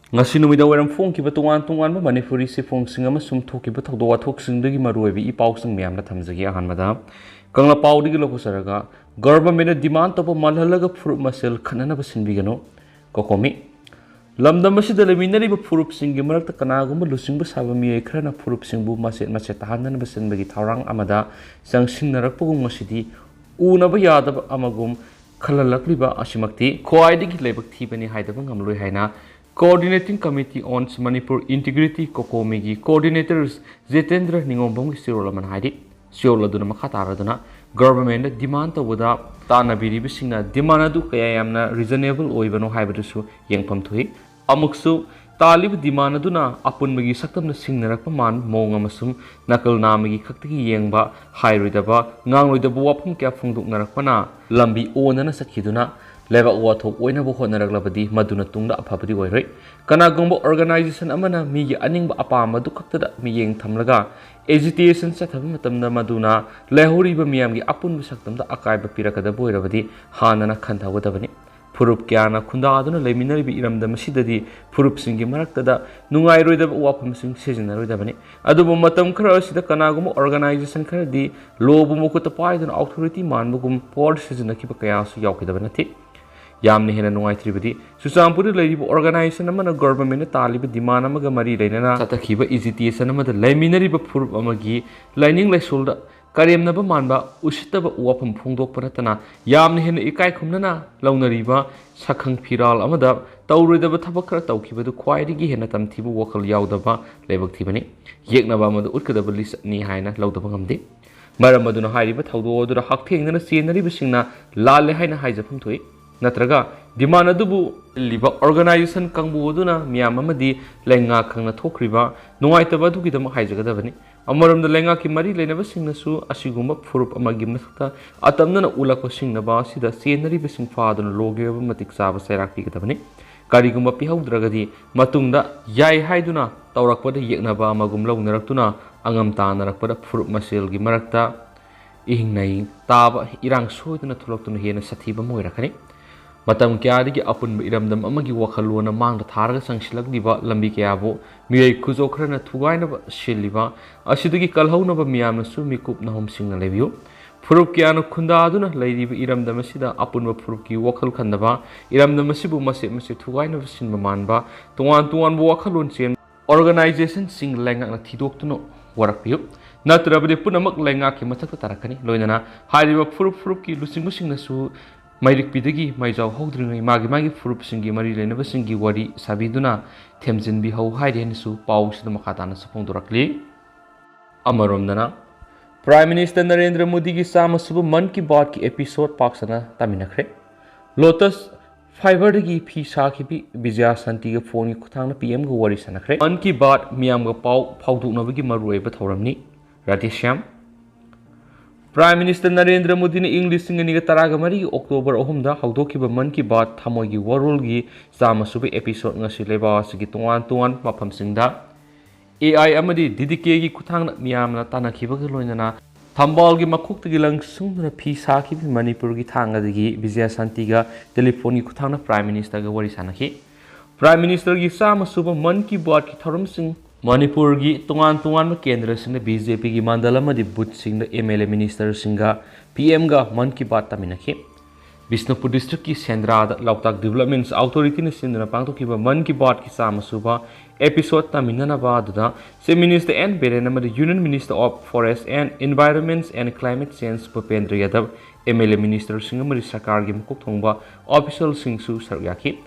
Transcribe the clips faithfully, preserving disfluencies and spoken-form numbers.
ꯉꯁꯤ ꯅꯨꯃꯤꯗꯥꯡ ꯋꯥꯏꯔꯝ ꯐꯣꯡꯈꯤꯕ ꯇꯣꯉꯥꯟ ꯇꯣꯉꯥꯟꯕ ꯃꯅꯤꯄꯨꯔꯤ ꯆꯦꯐꯣꯡꯁꯤꯡ ꯑꯃꯁꯨꯡ ꯊꯣꯛꯈꯤꯕ ꯊꯧꯗꯣꯛ ꯋꯥꯊꯣꯛꯁꯤꯡꯗꯒꯤ ꯃꯔꯨꯑꯣꯏꯕ ꯏ ꯄꯥꯎꯁꯤꯡ ꯃꯌꯥꯝꯅ ꯊꯝꯖꯒꯦ꯫ ꯑꯍꯥꯟꯕꯗ, ꯀꯪꯂꯥꯄꯥꯎꯗꯒꯤ ꯂꯧꯊꯣꯛꯆꯔꯒ, "ꯒꯚꯔꯟꯃꯦꯟꯅ ꯗꯤꯃꯥꯟ ꯇꯧꯕ ꯃꯥꯜꯍꯜꯂꯒ ꯐꯨꯔꯨꯞ ꯃꯁꯦꯜ ꯈꯠꯅꯅꯕ ꯁꯤꯟꯕꯤꯒꯅꯨ"꯫ ꯀꯣꯀꯣꯃꯤ: ꯂꯝꯗꯝ ꯑꯁꯤꯗ ꯂꯩꯃꯤꯟꯅꯔꯤꯕ ꯐꯨꯔꯨꯞꯁꯤꯡꯒꯤ ꯃꯔꯛꯇ ꯀꯅꯥꯒꯨꯝꯕ ꯂꯨꯆꯤꯡꯕ ꯁꯥꯕ ꯃꯤꯑꯣꯏ ꯈꯔꯅ ꯐꯨꯔꯨꯞꯁꯤꯡꯕꯨ ꯃꯆꯦꯠ ꯃꯆꯦꯠ ꯇꯥꯍꯟꯗꯅꯕ ꯁꯤꯟꯕꯒꯤ ꯊꯧꯔꯥꯡ ꯑꯃꯗ ꯆꯪꯁꯤꯟꯅꯔꯛꯄꯒꯨꯝ ꯉꯁꯤꯗꯤ ꯎꯅꯕ ꯌꯥꯗꯕ ꯑꯃꯒꯨꯝ ꯈꯜꯍꯜꯂꯛꯂꯤꯕ ꯑꯁꯤꯃꯛꯇꯤ ꯈ꯭ꯋꯥꯏꯗꯒꯤ ꯂꯥꯏꯕꯛ ꯊꯤꯕꯅꯤ ꯍꯥꯏꯗꯕ ꯉꯝꯂꯣꯏ ꯍꯥꯏꯅ Coordinating Committee on Manipur Integrity, ꯀꯣꯀꯣꯃꯤꯒꯤ coordinator Jitendra ꯅꯤꯉꯣꯝꯕꯝꯒꯤ ꯆꯦꯔꯣꯜ ꯑꯃꯅ ꯍꯥꯏꯔꯤ꯫ ꯆꯦꯔꯣꯜ ꯑꯗꯨꯅ ꯃꯈꯥ ꯇꯥꯔꯗꯨꯅ, ꯒꯚꯔꯟꯃꯦꯟꯗ ꯗꯤꯃꯥꯟ ꯇꯧꯕꯗ ꯇꯥꯟꯅꯕꯤꯔꯤꯕꯁꯤꯡꯅ ꯗꯤꯃꯥꯟ ꯑꯗꯨ ꯀꯌꯥ ꯌꯥꯝꯅ reasonable ꯑꯣꯏꯕꯅꯣ ꯍꯥꯏꯕꯗꯨꯁꯨ ꯌꯦꯡꯐꯝ ꯊꯣꯛꯏ꯫ ꯑꯃꯨꯛꯁꯨ, ꯇꯥꯜꯂꯤꯕ ꯗꯤꯃꯥꯟ ꯑꯗꯨꯅ ꯑꯄꯨꯟꯕꯒꯤ ꯁꯛꯇꯝꯗ ꯁꯤꯡꯅꯔꯛꯄ ꯃꯥꯟ ꯃꯑꯣꯡ ꯑꯃꯁꯨꯡ ꯅꯥꯀꯜ ꯅꯥꯝꯃꯒꯤ ꯈꯛꯇꯒꯤ ꯌꯦꯡꯕ, ꯍꯥꯏꯔꯣꯏꯗꯕ, ꯉꯥꯡꯂꯣꯏꯗꯕ ꯋꯥꯐꯝ ꯀꯌꯥ ꯐꯣꯡꯗꯣꯛꯅꯔꯛꯄꯅ ꯂꯝꯕꯤ ꯑꯣꯟꯅꯅ ꯆꯠꯈꯤꯗꯨꯅ ꯂꯩꯕꯥꯛ ꯋꯥꯊꯣꯛ ꯑꯣꯏꯅꯕ ꯍꯣꯠꯅꯔꯛꯂꯕꯗꯤ ꯃꯗꯨꯅ ꯇꯨꯡꯗ ꯑꯐꯕꯗꯤ ꯑꯣꯏꯔꯣꯏ꯫ ꯀꯅꯥꯒꯨꯝꯕ organization ꯑꯃꯅ ꯃꯤꯒꯤ ꯑꯅꯤꯡꯕ ꯑꯄꯥꯝꯕꯗꯨ ꯈꯛꯇꯗ ꯃꯤꯠꯌꯦꯡ ꯊꯝꯂꯒ agitation ꯆꯠꯊꯕ ꯃꯇꯝꯗ ꯃꯗꯨꯅ ꯂꯩꯍꯧꯔꯤꯕ ꯃꯤꯌꯥꯝꯒꯤ ꯑꯄꯨꯟꯕ ꯁꯛꯇꯝꯗ ꯑꯀꯥꯏꯕ ꯄꯤꯔꯛꯀꯗꯕ ꯑꯣꯏꯔꯕꯗꯤ ꯍꯥꯟꯅꯅ ꯈꯟꯊꯒꯗꯕꯅꯤ꯫ ꯐꯨꯔꯨꯞ ꯀꯌꯥꯅ ꯈꯨꯟꯗꯥꯗꯨꯅ ꯂꯩꯃꯤꯟꯅꯔꯤꯕ ꯏꯔꯝꯗꯝ ꯑꯁꯤꯗꯗꯤ ꯐꯨꯔꯨꯞꯁꯤꯡꯒꯤ ꯃꯔꯛꯇꯗ ꯅꯨꯡꯉꯥꯏꯔꯣꯏꯗꯕ ꯋꯥꯐꯝꯁꯤꯡ ꯁꯤꯖꯤꯟꯅꯔꯣꯏꯗꯕꯅꯤ꯫ ꯑꯗꯨꯕꯨ ꯃꯇꯝ ꯈꯔ ꯑꯁꯤꯗ ꯀꯅꯥꯒꯨꯝꯕ organization ꯈꯔꯗꯤ ꯂꯣꯕꯨ ꯃꯈꯨꯠꯇ ꯄꯥꯏꯗꯨꯅ authority ꯃꯥꯟꯕꯒꯨꯝ power ꯁꯤꯖꯤꯟꯅꯈꯤꯕ ꯀꯌꯥꯁꯨ ꯌꯥꯎꯈꯤꯗꯕ ꯅꯠꯇꯦ꯫ ꯌꯥꯝꯅ ꯍꯦꯟꯅ ꯅꯨꯡꯉꯥꯏꯇ꯭ꯔꯤꯕꯗꯤ, ꯆꯨꯔꯆꯥꯟꯄꯨꯔꯗ ꯂꯩꯔꯤꯕ organization ꯑꯃꯅ ꯒꯚꯔꯟꯃꯦꯟꯅ ꯇꯥꯜꯂꯤꯕ ꯗꯤꯃꯥꯟ ꯑꯃꯒ ꯃꯔꯤ ꯂꯩꯅꯅ ꯆꯠꯊꯈꯤꯕ agitation ꯑꯃꯗ ꯂꯩꯃꯤꯟꯅꯔꯤꯕ ꯐꯨꯔꯨꯞ ꯑꯃꯒꯤ ꯂꯥꯏꯅꯤꯡ ꯂꯥꯏꯁꯣꯜꯗ ꯀꯔꯦꯝꯅꯕ ꯃꯥꯟꯕ ꯎꯁꯤꯠꯇꯕ ꯋꯥꯐꯝ ꯐꯣꯡꯗꯣꯛꯄ ꯅꯠꯇꯅ ꯌꯥꯝꯅ ꯍꯦꯟꯅ ꯏꯀꯥꯏ ꯈꯨꯝꯅꯅ ꯂꯧꯅꯔꯤꯕ ꯁꯛꯈꯪ ꯐꯤꯔꯥꯜ ꯑꯃꯗ ꯇꯧꯔꯣꯏꯗꯕ ꯊꯕꯛ ꯈꯔ ꯇꯧꯈꯤꯕꯗꯨ ꯈ꯭ꯋꯥꯏꯗꯒꯤ ꯍꯦꯟꯅ ꯇꯝꯊꯤꯕ ꯋꯥꯈꯜ ꯌꯥꯎꯗꯕ ꯂꯥꯏꯕꯛ ꯊꯤꯕꯅꯤ꯫ ꯌꯦꯛꯅꯕ ꯑꯃꯗ ꯎꯠꯀꯗꯕ listꯅꯤ ꯍꯥꯏꯅ ꯂꯧꯗꯕ ꯉꯝꯗꯦ꯫ ꯃꯔꯝ ꯑꯗꯨꯅ ꯍꯥꯏꯔꯤꯕ ꯊꯧꯗꯣꯛ ꯑꯗꯨꯗ ꯍꯛꯊꯦꯡꯅꯅ ꯆꯦꯟꯅꯔꯤꯕꯁꯤꯡꯅ ꯂꯥꯜꯂꯦ ꯍꯥꯏꯅ ꯍꯥꯏꯖꯐꯝ ꯊꯣꯛꯏ꯫ ꯅꯠꯇ꯭ꯔꯒ demand ꯑꯗꯨꯕꯨ ꯏꯜꯂꯤꯕ organization ꯀꯥꯡꯕꯨ ꯑꯗꯨꯅ ꯃꯤꯌꯥꯝ ꯑꯃꯗꯤ ꯂꯩꯉꯥꯛ ꯈꯪꯅ ꯊꯣꯛꯈ꯭ꯔꯤꯕ ꯅꯨꯡꯉꯥꯏꯇꯕ ꯑꯗꯨꯒꯤꯗꯃꯛ ꯍꯥꯏꯖꯒꯗꯕꯅꯤ꯫ ꯑꯃꯔꯣꯝꯗ ꯂꯩꯉꯥꯛꯀꯤ ꯃꯔꯤ ꯂꯩꯅꯕꯁꯤꯡꯅꯁꯨ ꯑꯁꯤꯒꯨꯝꯕ ꯐꯨꯔꯨꯞ ꯑꯃꯒꯤ ꯃꯊꯛꯇ ꯑꯇꯝꯅꯅ ꯎꯠꯂꯛꯄ ꯁꯤꯡꯅꯕ ꯑꯁꯤꯗ ꯆꯦꯟꯅꯔꯤꯕꯁꯤꯡ ꯐꯥꯗꯨꯅ ꯂꯣꯒꯤ ꯑꯣꯏꯕ ꯃꯇꯤꯛ ꯆꯥꯕ ꯆꯩꯔꯥꯛ ꯄꯤꯒꯗꯕꯅꯤ꯫ ꯀꯔꯤꯒꯨꯝꯕ ꯄꯤꯍꯧꯗ꯭ꯔꯒꯗꯤ ꯃꯇꯨꯡꯗ ꯌꯥꯏ ꯍꯥꯏꯗꯨꯅ ꯇꯧꯔꯛꯄꯗ ꯌꯦꯛꯅꯕ ꯑꯃꯒꯨꯝ ꯂꯧꯅꯔꯛꯇꯨꯅ ꯑꯉꯝ ꯇꯥꯅꯔꯛꯄꯗ ꯐꯨꯔꯨꯞ ꯃꯁꯦꯜꯒꯤ ꯃꯔꯛꯇ ꯏꯍꯤꯡ ꯅꯥꯍꯤꯡ ꯇꯥꯕ ꯏꯔꯥꯡ ꯁꯣꯏꯗꯅ ꯊꯣꯛꯂꯛꯇꯨꯅ ꯍꯦꯟꯅ ꯁꯥꯊꯤꯕ ꯑꯃ ꯑꯣꯏꯔꯛꯀꯅꯤ꯫ ꯃꯇꯝ ꯀꯌꯥꯗꯒꯤ ꯑꯄꯨꯟꯕ ꯏꯔꯝꯗꯝ ꯑꯃꯒꯤ ꯋꯥꯈꯜꯂꯣꯟꯅ ꯃꯥꯡꯗ ꯊꯥꯔꯒ ꯆꯪꯁꯤꯜꯂꯛꯂꯤꯕ ꯂꯝꯕꯤ ꯀꯌꯥꯕꯨ ꯃꯤꯑꯣꯏ ꯈꯨꯖꯣ ꯈꯔꯅ ꯊꯨꯒꯥꯏꯅꯕ ꯁꯤꯜꯂꯤꯕ ꯑꯁꯤꯗꯒꯤ ꯀꯜꯍꯧꯅꯕ ꯃꯤꯌꯥꯝꯅꯁꯨ ꯃꯤꯀꯨꯞ ꯅꯍꯨꯝꯁꯤꯡꯅ ꯂꯩꯕꯤꯌꯨ꯫ ꯐꯨꯔꯨꯞ ꯀꯌꯥꯅ ꯈꯨꯟꯗꯥꯗꯨꯅ ꯂꯩꯔꯤꯕ ꯏꯔꯝꯗꯝ ꯑꯁꯤꯗ ꯑꯄꯨꯟꯕ ꯐꯨꯔꯨꯞꯀꯤ ꯋꯥꯈꯜ ꯈꯟꯗꯕ, ꯏꯔꯝꯗꯝ ꯑꯁꯤꯕꯨ ꯃꯆꯦꯠ ꯃꯆꯦꯠ ꯊꯨꯒꯥꯏꯅꯕ ꯁꯤꯟꯕ ꯃꯥꯟꯕ, ꯇꯣꯉꯥꯟ ꯇꯣꯉꯥꯟꯕ ꯋꯥꯈꯜꯂꯣꯟ ꯆꯦꯟ organization ꯁꯤꯡ ꯂꯩꯉꯥꯛꯅ ꯊꯤꯗꯣꯛꯇꯨꯅ ꯋꯥꯔꯛꯄꯤꯌꯨ꯫ ꯅꯠꯇ꯭ꯔꯕꯗꯤ ꯄꯨꯝꯅꯃꯛ ꯂꯩꯉꯥꯛꯀꯤ ꯃꯊꯛꯇ ꯇꯥꯔꯛꯀꯅꯤ꯫ ꯂꯣꯏꯅꯅ ꯍꯥꯏꯔꯤꯕ ꯐꯨꯔꯨꯞ ꯐꯨꯔꯨꯞꯀꯤ ꯂꯨꯆꯤꯡꯕꯁꯤꯡꯅꯁꯨ ꯃꯩꯔꯤꯛꯄꯤꯗꯒꯤ ꯃꯩꯖꯥꯎ ꯍꯧꯗ꯭ꯔꯤꯉꯩ ꯃꯥꯒꯤ ꯃꯥꯒꯤ ꯐꯨꯔꯨꯞꯁꯤꯡꯒꯤ ꯃꯔꯤ ꯂꯩꯅꯕꯁꯤꯡꯒꯤ ꯋꯥꯔꯤ ꯁꯥꯕꯤꯗꯨꯅ ꯊꯦꯝꯖꯤꯟꯕꯤꯍꯧ ꯍꯥꯏꯔꯤ ꯍꯥꯏꯅꯁꯨ ꯄꯥꯎꯁꯤꯗ ꯃꯈꯥ ꯇꯥꯅꯁꯨ ꯐꯣꯡꯗꯣꯔꯛꯂꯤ꯫ ꯑꯃꯔꯣꯝꯗꯅ, Prime Minister ꯅꯔꯦꯟꯗ꯭ꯔ ꯃꯣꯗꯤꯒꯤ ꯆꯥꯝꯃ ꯁꯨꯕ ꯃꯟ ꯀꯤ ꯕꯥꯠꯀꯤ episode ꯄꯥꯛ ꯁꯟꯅ ꯇꯥꯃꯤꯟꯅꯈ꯭ꯔꯦ꯫ Lotus Fiberꯗꯒꯤ ꯐꯤ ꯁꯥꯈꯤꯕꯤ ꯕꯤꯖꯌ ꯁꯥꯟꯇꯤꯒ phoneꯒꯤ ꯈꯨꯠꯊꯥꯡꯗ PMꯒ ꯋꯥꯔꯤ ꯁꯥꯟꯅꯈ꯭ꯔꯦ꯫ ꯃꯟ ꯀꯤ ꯕꯥꯠ ꯃꯤꯌꯥꯝꯒ ꯄꯥꯎ ꯐꯥꯎꯗꯣꯛꯅꯕꯒꯤ ꯃꯔꯨꯑꯣꯏꯕ ꯊꯧꯔꯝꯅꯤ꯫ ꯔꯥꯙꯦꯁ꯭ꯌꯥꯝ꯫ Prime Minister ꯅꯔꯦꯟꯗ꯭ꯔ ꯃꯣꯗꯤꯅ ꯏꯪ ꯂꯤꯁꯤꯡ ꯑꯅꯤꯒ ꯇꯔꯥꯒ ꯃꯔꯤꯒꯤ October ꯑꯍꯨꯝꯗ ꯍꯧꯗꯣꯛꯈꯤꯕ ꯃꯟ ꯀꯤ ꯕꯥꯠ ꯊꯃꯣꯏꯒꯤ ꯋꯥꯔꯣꯜꯒꯤ ꯆꯥꯝꯃ ꯁꯨꯕ episode ꯉꯁꯤ ꯂꯩꯕꯥꯛ ꯑꯁꯤꯒꯤ ꯇꯣꯉꯥꯟ ꯇꯣꯉꯥꯟꯕ ꯃꯐꯝꯁꯤꯡꯗ AI ꯑꯃꯗꯤ DDKꯒꯤ ꯈꯨꯠꯊꯥꯡꯗ ꯃꯤꯌꯥꯝꯅ ꯇꯥꯟꯅꯈꯤꯕꯒ ꯂꯣꯏꯅꯅ ꯊꯝꯕꯥꯜꯒꯤ ꯃꯈꯣꯛꯇꯒꯤ ꯂꯪ ꯁꯨꯡꯗꯨꯅ ꯐꯤ ꯁꯥꯈꯤꯕ ꯃꯅꯤꯄꯨꯔꯒꯤ ꯊꯥꯡꯒꯗꯒꯤ ꯕꯤꯖꯌ ꯁꯥꯟꯇꯤꯒ telephoneꯒꯤ ꯈꯨꯠꯊꯥꯡꯗ Prime Ministerꯒ ꯋꯥꯔꯤ ꯁꯥꯟꯅꯈꯤ꯫ Prime Ministerꯒꯤ ꯆꯥꯝꯃ ꯁꯨꯕ ꯃꯟ ꯀꯤ ꯕꯥꯠꯀꯤ ꯊꯧꯔꯝꯁꯤꯡ ꯃꯅꯤꯄꯨꯔꯒꯤ ꯇꯣꯉꯥꯟ ꯇꯣꯉꯥꯟꯕ ꯀꯦꯟꯗ꯭ꯔꯁꯤꯡꯗ BJPꯒꯤ ꯃꯟꯗꯜ ꯑꯃꯗꯤ ꯕꯨꯊꯁꯤꯡꯗ MLA ministerꯁꯤꯡꯒ PMꯒ ꯃꯟ ꯀꯤ ꯕꯥꯠ ꯇꯥꯃꯤꯟꯅꯈꯤ꯫ ꯕꯤꯁꯅꯨꯄꯨꯔ districtꯀꯤ ꯁꯦꯟꯗ꯭ꯔꯥꯗ ꯂꯣꯛꯇꯥꯛ Development Authorityꯅ ꯁꯤꯟꯗꯨꯅ ꯄꯥꯡꯊꯣꯛꯈꯤꯕ ꯃꯟ ꯀꯤ ꯕꯥꯠꯀꯤ ꯆꯥꯝꯃ ꯁꯨꯕ episode ꯇꯥꯃꯤꯟꯅꯅꯕ ꯑꯗꯨꯗ Chief Minister ꯑꯦꯟ ꯕꯤꯔꯦꯟ ꯑꯃꯗꯤ Union Minister of Forest and Environment and Climate Change ꯚꯨꯄꯦꯟꯗ꯭ꯔ ꯌꯥꯗꯕ, MLA ministerꯁꯤꯡ ꯑꯃꯗꯤ ꯁꯔꯀꯥꯔꯒꯤ ꯃꯀꯣꯛ ꯊꯣꯡꯕ officialꯁꯤꯡꯁꯨ ꯁꯔꯨꯛ ꯌꯥꯈꯤ꯫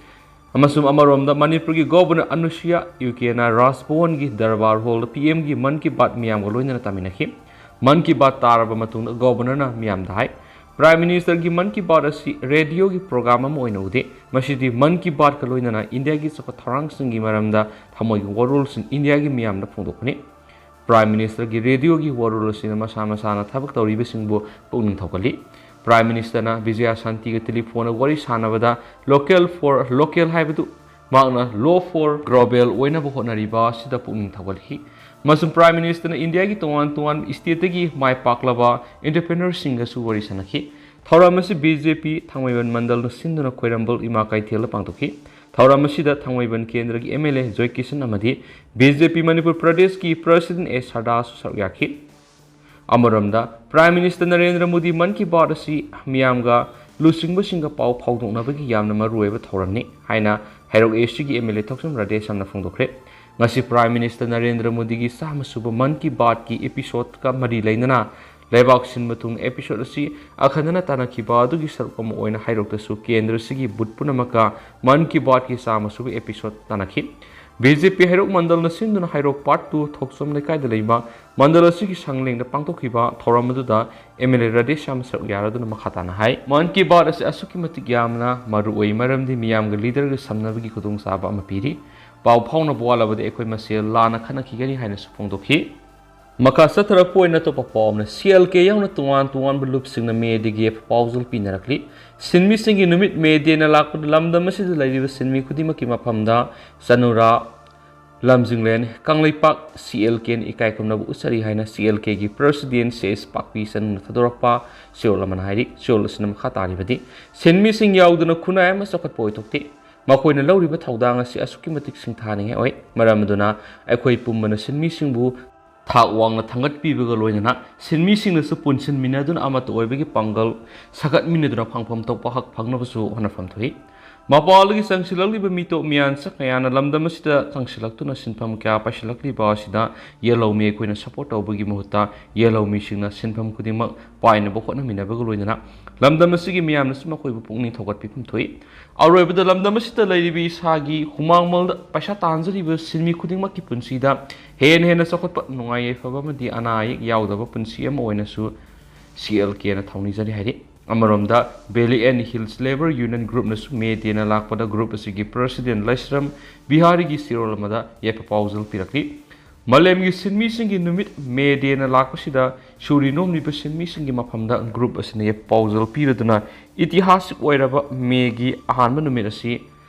ꯑꯃꯁꯨꯡ ꯑꯃꯔꯣꯝꯗ ꯃꯅꯤꯄꯨꯔꯒꯤ Governor ꯑꯅꯨꯁꯨꯏꯌꯥ ꯎꯏꯀꯦꯅ ꯔꯥꯖ ꯚꯋꯟꯒꯤ ꯗꯔꯕꯥꯔ ꯍꯣꯜꯗ PMꯒꯤ ꯃꯟ ꯀꯤ ꯕꯥꯠ ꯃꯤꯌꯥꯝꯒ ꯂꯣꯏꯅꯅ ꯇꯥꯃꯤꯟꯅꯈꯤ꯫ ꯃꯟ ꯀꯤ ꯕꯥꯠ ꯇꯥꯔꯕ ꯃꯇꯨꯡꯗ Governorꯅ ꯃꯤꯌꯥꯝꯗ ꯍꯥꯏ, Prime Ministerꯒꯤ ꯃꯟ ꯀꯤ ꯕꯥꯠ ꯑꯁꯤ radioꯒꯤ program ꯑꯃ ꯑꯣꯏꯅ ꯎꯗꯦ꯫ ꯃꯁꯤꯗꯤ ꯃꯟ ꯀꯤ ꯕꯥꯠꯀ ꯂꯣꯏꯅꯅ ꯏꯟꯗꯤꯌꯥꯒꯤ ꯆꯥꯎꯈꯠ ꯊꯧꯔꯥꯡꯁꯤꯡꯒꯤ ꯃꯔꯝꯗ ꯊꯃꯣꯏꯒꯤ ꯋꯥꯔꯣꯜꯁꯤꯡ ꯏꯟꯗꯤꯌꯥꯒꯤ ꯃꯤꯌꯥꯝꯗ ꯐꯣꯡꯗꯣꯛꯄꯅꯤ꯫ Prime Ministerꯒꯤ radioꯒꯤ ꯋꯥꯔꯣꯜ ꯑꯁꯤꯅ ꯃꯁꯥ ꯃꯁꯥꯅ ꯊꯕꯛ ꯇꯧꯔꯤꯕꯁꯤꯡꯕꯨ ꯄꯨꯛꯅꯤꯡ ꯊꯧꯒꯠꯂꯤ꯫ Prime Ministerꯅ ꯕꯤꯖꯌ ꯁꯥꯟꯇꯤꯒ telephoneꯗ ꯋꯥꯔꯤ ꯁꯥꯟꯅꯕꯗ local for local ꯍꯥꯏꯕꯗꯨ ꯃꯍꯥꯛꯅ law for global ꯑꯣꯏꯅꯕ ꯍꯣꯠꯅꯔꯤꯕ ꯑꯁꯤꯗ ꯄꯨꯛꯅꯤꯡ ꯊꯧꯒꯠꯈꯤ꯫ ꯑꯃꯁꯨꯡ Prime Ministerꯅ ꯏꯟꯗꯤꯌꯥꯒꯤ ꯇꯣꯉꯥꯟ ꯇꯣꯉꯥꯟꯕ stateꯇꯒꯤ ꯃꯥꯏ ꯄꯥꯛꯂꯕ entrepreneurꯁꯤꯡꯒꯁꯨ ꯋꯥꯔꯤ ꯁꯥꯟꯅꯈꯤ꯫ ꯊꯧꯔꯝ ꯑꯁꯤ ꯕꯤ ꯖꯦ ꯄꯤ ꯊꯥꯡꯃꯩꯕꯟ ꯃꯟꯗꯜꯅ ꯁꯤꯟꯗꯨꯅ ꯈ꯭ꯋꯥꯏꯔꯝꯕꯨꯜ ꯏꯃꯥ ꯀꯩꯊꯦꯜꯗ ꯄꯥꯡꯊꯣꯛꯈꯤ꯫ ꯊꯧꯔꯝ ꯑꯁꯤꯗ ꯊꯥꯡꯃꯩꯕꯟ ꯀꯦꯟꯗ꯭ꯔꯒꯤ ꯑꯦꯝ ꯑꯦꯜ ꯑꯦ ꯖꯣꯏ ꯀꯤꯁꯟ ꯑꯃꯗꯤ ꯕꯤ ꯖꯦ ꯄꯤ ꯃꯅꯤꯄꯨꯔ ꯄ꯭ꯔꯗꯦꯁꯀꯤ ꯄ꯭ꯔꯁꯤꯗꯦꯟ ꯑꯦ ꯁꯔꯗꯥꯁꯨ ꯁꯔꯨꯛ ꯌꯥꯈꯤ꯫ ꯑꯃꯔꯣꯝꯗ, ꯄ꯭ꯔꯥꯏꯝ ꯃꯤꯅꯤꯁꯇꯔ ꯅꯔꯦꯟꯗ꯭ꯔ ꯃꯣꯗꯤ ꯃꯟ ꯀꯤ ꯕꯥꯠ ꯑꯁꯤ ꯃꯤꯌꯥꯝꯒ ꯂꯨꯆꯤꯡꯕꯁꯤꯡꯒ ꯄꯥꯎ ꯐꯥꯎꯗꯣꯛꯅꯕꯒꯤ ꯌꯥꯝꯅ ꯃꯔꯨꯑꯣꯏꯕ ꯊꯧꯔꯝꯅꯤ ꯍꯥꯏꯅ ꯍꯩꯔꯣꯛ ꯑꯦꯁ ꯇꯤꯒꯤ ꯑꯦꯝ ꯑꯦꯜ ꯑꯦ ꯊꯣꯛꯆꯣꯝ ꯔꯥꯙꯦꯁ꯭ꯌꯥꯝꯅ ꯐꯣꯡꯗꯣꯛꯈ꯭ꯔꯦ꯫ ꯉꯁꯤ ꯄ꯭ꯔꯥꯏꯝ ꯃꯤꯅꯤꯁꯇꯔ ꯅꯔꯦꯟꯗ꯭ꯔ ꯃꯣꯗꯤꯒꯤ ꯆꯥꯝꯃ ꯁꯨꯕ ꯃꯟ ꯀꯤ ꯕꯥꯠꯀꯤ ꯑꯦꯄꯤꯁꯣꯗꯀ ꯃꯔꯤ ꯂꯩꯅꯅ ꯂꯩꯕꯥꯛ ꯁꯤꯟꯕ ꯊꯨꯡꯅ ꯑꯦꯄꯤꯁꯣꯗ ꯑꯁꯤ ꯑꯈꯟꯅꯅ ꯇꯥꯟꯅꯈꯤꯕ ꯑꯗꯨꯒꯤ ꯁꯔꯨꯛ ꯑꯃ ꯑꯣꯏꯅ ꯍꯩꯔꯣꯛꯇꯁꯨ ꯀꯦꯟꯗ꯭ꯔꯁꯤꯒꯤ ꯕꯨꯠ ꯄꯨꯝꯅꯃꯛꯀ ꯃꯟ ꯀꯤ ꯕꯥꯠꯀꯤ ꯆꯥꯝꯃ ꯁꯨꯕ ꯑꯦꯄꯤꯁꯣꯗ ꯇꯥꯟꯅꯈꯤ꯫ ꯕꯤ ꯖꯦ ꯄꯤ ꯍꯩꯔꯣꯛ ꯃꯟꯗꯜꯅ ꯁꯤꯟꯗꯨꯅ ꯍꯩꯔꯣꯛ ꯄꯥꯔꯠ ꯇꯨ ꯊꯣꯛꯆꯣꯝ ꯂꯩꯀꯥꯏꯗ ꯂꯩꯕ ꯃꯟꯗꯜ ꯑꯁꯤꯒꯤ ꯁꯪꯂꯦꯡꯗ ꯄꯥꯡꯊꯣꯛꯈꯤꯕ ꯊꯧꯔꯝ ꯑꯗꯨꯗ ꯑꯦꯝ ꯑꯦꯜ ꯑꯦ ꯔꯥꯙꯦꯁ꯭ꯌꯥꯝ ꯁꯔꯨꯛ ꯌꯥꯔꯗꯨꯅ ꯃꯈꯥ ꯇꯥꯅ ꯍꯥꯏ, ꯃꯟ ꯀꯤ ꯕꯥꯠ ꯑꯁꯤ ꯑꯁꯨꯛꯀꯤ ꯃꯇꯤꯛ ꯌꯥꯝꯅ ꯃꯔꯨ ꯑꯣꯏ, ꯃꯔꯝꯗꯤ ꯃꯤꯌꯥꯝꯒ ꯂꯤꯗꯔꯒ ꯁꯝꯅꯕꯒꯤ ꯈꯨꯗꯣꯡꯆꯥꯕ ꯑꯃ ꯄꯤꯔꯤ꯫ ꯄꯥꯎ ꯐꯥꯎꯅꯕ ꯋꯥꯠꯂꯕꯗꯤ ꯑꯩꯈꯣꯏ ꯃꯁꯦꯜ ꯂꯥꯟꯅ ꯈꯠꯅꯈꯤꯒꯅꯤ ꯍꯥꯏꯅꯁꯨ ꯐꯣꯡꯗꯣꯛꯈꯤ꯫ ꯃꯈꯥ ꯆꯠꯊꯔꯛꯄ ꯑꯣꯏꯅ ꯑꯇꯣꯞꯄ ꯄꯥꯎ ꯑꯃꯅ, ꯁꯤ ꯑꯦꯜ ꯀꯦ ꯌꯥꯎꯅ ꯇꯣꯉꯥꯟ ꯇꯣꯉꯥꯟꯕ ꯂꯨꯞꯁꯤꯡꯅ ꯃꯦꯗꯦꯒꯤ ꯄꯥꯎꯖꯦꯜ ꯄꯤꯅꯔꯛꯂꯤ꯫ ꯁꯤꯟꯃꯤꯁꯤꯡꯒꯤ ꯅꯨꯃꯤꯠ ꯃꯦꯗꯦꯅ ꯂꯥꯛꯄꯗ ꯂꯝꯗꯝ ꯑꯁꯤꯗ ꯂꯩꯔꯤꯕ ꯁꯤꯟꯃꯤ ꯈꯨꯗꯤꯡꯃꯛꯀꯤ ꯃꯐꯝꯗ ꯆꯅꯨꯔꯥ, ꯂꯝꯖꯤꯡꯂꯦꯟ, ꯀꯪꯂꯩꯄꯥꯛ ꯁꯤ ꯑꯦꯜ ꯀꯦꯅ ꯏꯀꯥꯏ ꯈꯨꯝꯅꯕ ꯎꯠꯆꯔꯤ ꯍꯥꯏꯅ ꯁꯤ ꯑꯦꯜ ꯀꯦꯒꯤ ꯄ꯭ꯔꯁꯤꯗꯦꯟ ꯁꯦ ꯑꯦꯁ ꯄꯥꯛꯄꯤ ꯆꯅꯨꯅ ꯊꯥꯗꯣꯔꯛꯄ ꯆꯦꯔꯣꯜ ꯑꯃꯅ ꯍꯥꯏꯔꯤ꯫ ꯆꯦꯔꯣꯜ ꯑꯁꯤꯅ ꯃꯈꯥ ꯇꯥꯔꯤꯕꯗꯤ, ꯁꯤꯟꯃꯤꯁꯤꯡ ꯌꯥꯎꯗꯅ ꯈꯨꯟꯅꯥꯏ ꯑꯃ ꯆꯥꯎꯈꯠꯄ ꯑꯣꯏꯊꯣꯛꯇꯦ꯫ ꯃꯈꯣꯏꯅ ꯂꯧꯔꯤꯕ ꯊꯧꯗꯥꯡ ꯑꯁꯤ ꯑꯁꯨꯛꯀꯤ ꯃꯇꯤꯛ ꯁꯤꯡꯊꯥꯅꯤꯡꯉꯥꯏ ꯑꯣꯏ꯫ ꯃꯔꯝ ꯑꯗꯨꯅ ꯑꯩꯈꯣꯏ ꯄꯨꯝꯕꯅ ꯁꯤꯟꯃꯤꯁꯤꯡꯕꯨ ꯊꯥꯛ ꯋꯥꯡꯅ ꯊꯥꯡꯒꯠꯄꯤꯕꯒ ꯂꯣꯏꯅꯅ ꯁꯤꯟꯃꯤꯁꯤꯡꯅꯁꯨ ꯄꯨꯟꯁꯤꯟꯃꯤꯟꯅꯗꯨꯅ ꯑꯃꯠꯇ ꯑꯣꯏꯕꯒꯤ ꯄꯥꯡꯒꯜ ꯁꯥꯒꯠꯃꯤꯟꯅꯗꯨꯅ ꯐꯪꯐꯝ ꯊꯣꯛꯄ ꯍꯛ ꯐꯪꯅꯕꯁꯨ ꯍꯣꯠꯅꯐꯝ ꯊꯣꯛꯏ꯫ ꯃꯄꯥꯟꯗꯒꯤ ꯆꯪꯁꯤꯜꯂꯛꯂꯤꯕ ꯃꯤꯇꯣꯞ ꯃꯤꯌꯥꯟꯆꯥ ꯀꯌꯥꯅ ꯂꯝꯗꯝ ꯑꯁꯤꯗ ꯆꯪꯁꯤꯜꯂꯛꯇꯨꯅ ꯁꯤꯟꯐꯝ ꯀꯌꯥ ꯄꯥꯏꯁꯤꯜꯂꯛꯂꯤꯕ ꯑꯁꯤꯗ ꯌꯦꯜꯍꯧꯃꯤ ꯑꯩꯈꯣꯏꯅ ꯁꯄꯣꯔꯠ ꯇꯧꯕꯒꯤ ꯃꯍꯨꯠꯇ ꯌꯦꯜꯍꯧꯃꯤꯁꯤꯡꯅ ꯁꯤꯟꯐꯝ ꯈꯨꯗꯤꯡꯃꯛ ꯄꯥꯏꯅꯕ ꯍꯣꯠꯅꯃꯤꯟꯅꯕꯒ ꯂꯣꯏꯅꯅ ꯂꯝꯗꯝ ꯑꯁꯤꯒꯤ ꯃꯤꯌꯥꯝꯅꯁꯨ ꯃꯈꯣꯏꯕꯨ ꯄꯨꯛꯅꯤꯡ ꯊꯧꯒꯠꯄꯤꯐꯝ ꯊꯣꯛꯏ꯫ ꯑꯔꯣꯏꯕꯗ ꯂꯝꯗꯝ ꯑꯁꯤꯗ ꯂꯩꯔꯤꯕ ꯏꯁꯥꯒꯤ ꯍꯨꯃꯥꯡꯃꯜꯗ ꯄꯩꯁꯥ ꯇꯥꯟꯖꯔꯤꯕ ꯁꯤꯟꯃꯤ ꯈꯨꯗꯤꯡꯃꯛꯀꯤ ꯄꯨꯟꯁꯤꯗ ꯍꯦꯟꯅ ꯍꯦꯟꯅ ꯆꯥꯎꯈꯠꯄ, ꯅꯨꯡꯉꯥꯏ ꯌꯥꯏꯐꯕ ꯑꯃꯗꯤ ꯑꯅꯥ ꯑꯌꯦꯛ ꯌꯥꯎꯗꯕ ꯄꯨꯟꯁꯤ ꯑꯃ ꯑꯣꯏꯅꯁꯨ ꯁꯤ ꯑꯦꯜ ꯀꯦꯅ ꯊꯧꯅꯤꯖꯔꯤ ꯍꯥꯏꯔꯤ꯫ ꯑꯃꯔꯣꯝꯗ, valley and hills labour union ꯒ꯭ꯔꯨꯞꯅꯁꯨ ꯃꯦ ꯗꯦꯅ ꯂꯥꯛꯄꯗ ꯒ꯭ꯔꯨꯞ ꯑꯁꯤꯒꯤ ꯄ꯭ꯔꯁꯤꯗꯦꯟ ꯂꯥꯏꯁ꯭ꯔꯝ ꯕꯤꯍꯥꯔꯤꯒꯤ ꯆꯦꯔꯣꯜ ꯑꯃꯗ ꯌꯥꯏꯐ ꯄꯥꯎꯖꯦꯜ ꯄꯤꯔꯛꯂꯤ꯫ ꯃꯥꯂꯦꯝꯒꯤ ꯁꯤꯟꯃꯤꯁꯤꯡꯒꯤ ꯅꯨꯃꯤꯠ ꯃꯦ ꯗꯦꯅ ꯂꯥꯛꯄꯁꯤꯗ ꯁꯨꯔꯤ ꯅꯣꯝꯂꯤꯕ ꯁꯤꯟꯃꯤꯁꯤꯡꯒꯤ ꯃꯐꯝꯗ ꯒ꯭ꯔꯨꯞ ꯑꯁꯤꯅ ꯌꯥꯏꯐ ꯄꯥꯎꯖꯦꯜ ꯄꯤꯔꯗꯨꯅ ꯏꯇꯤꯍꯥꯁꯤꯛ ꯑꯣꯏꯔꯕ ꯃꯦꯒꯤ ꯑꯍꯥꯟꯕ ꯅꯨꯃꯤꯠ ꯑꯁꯤ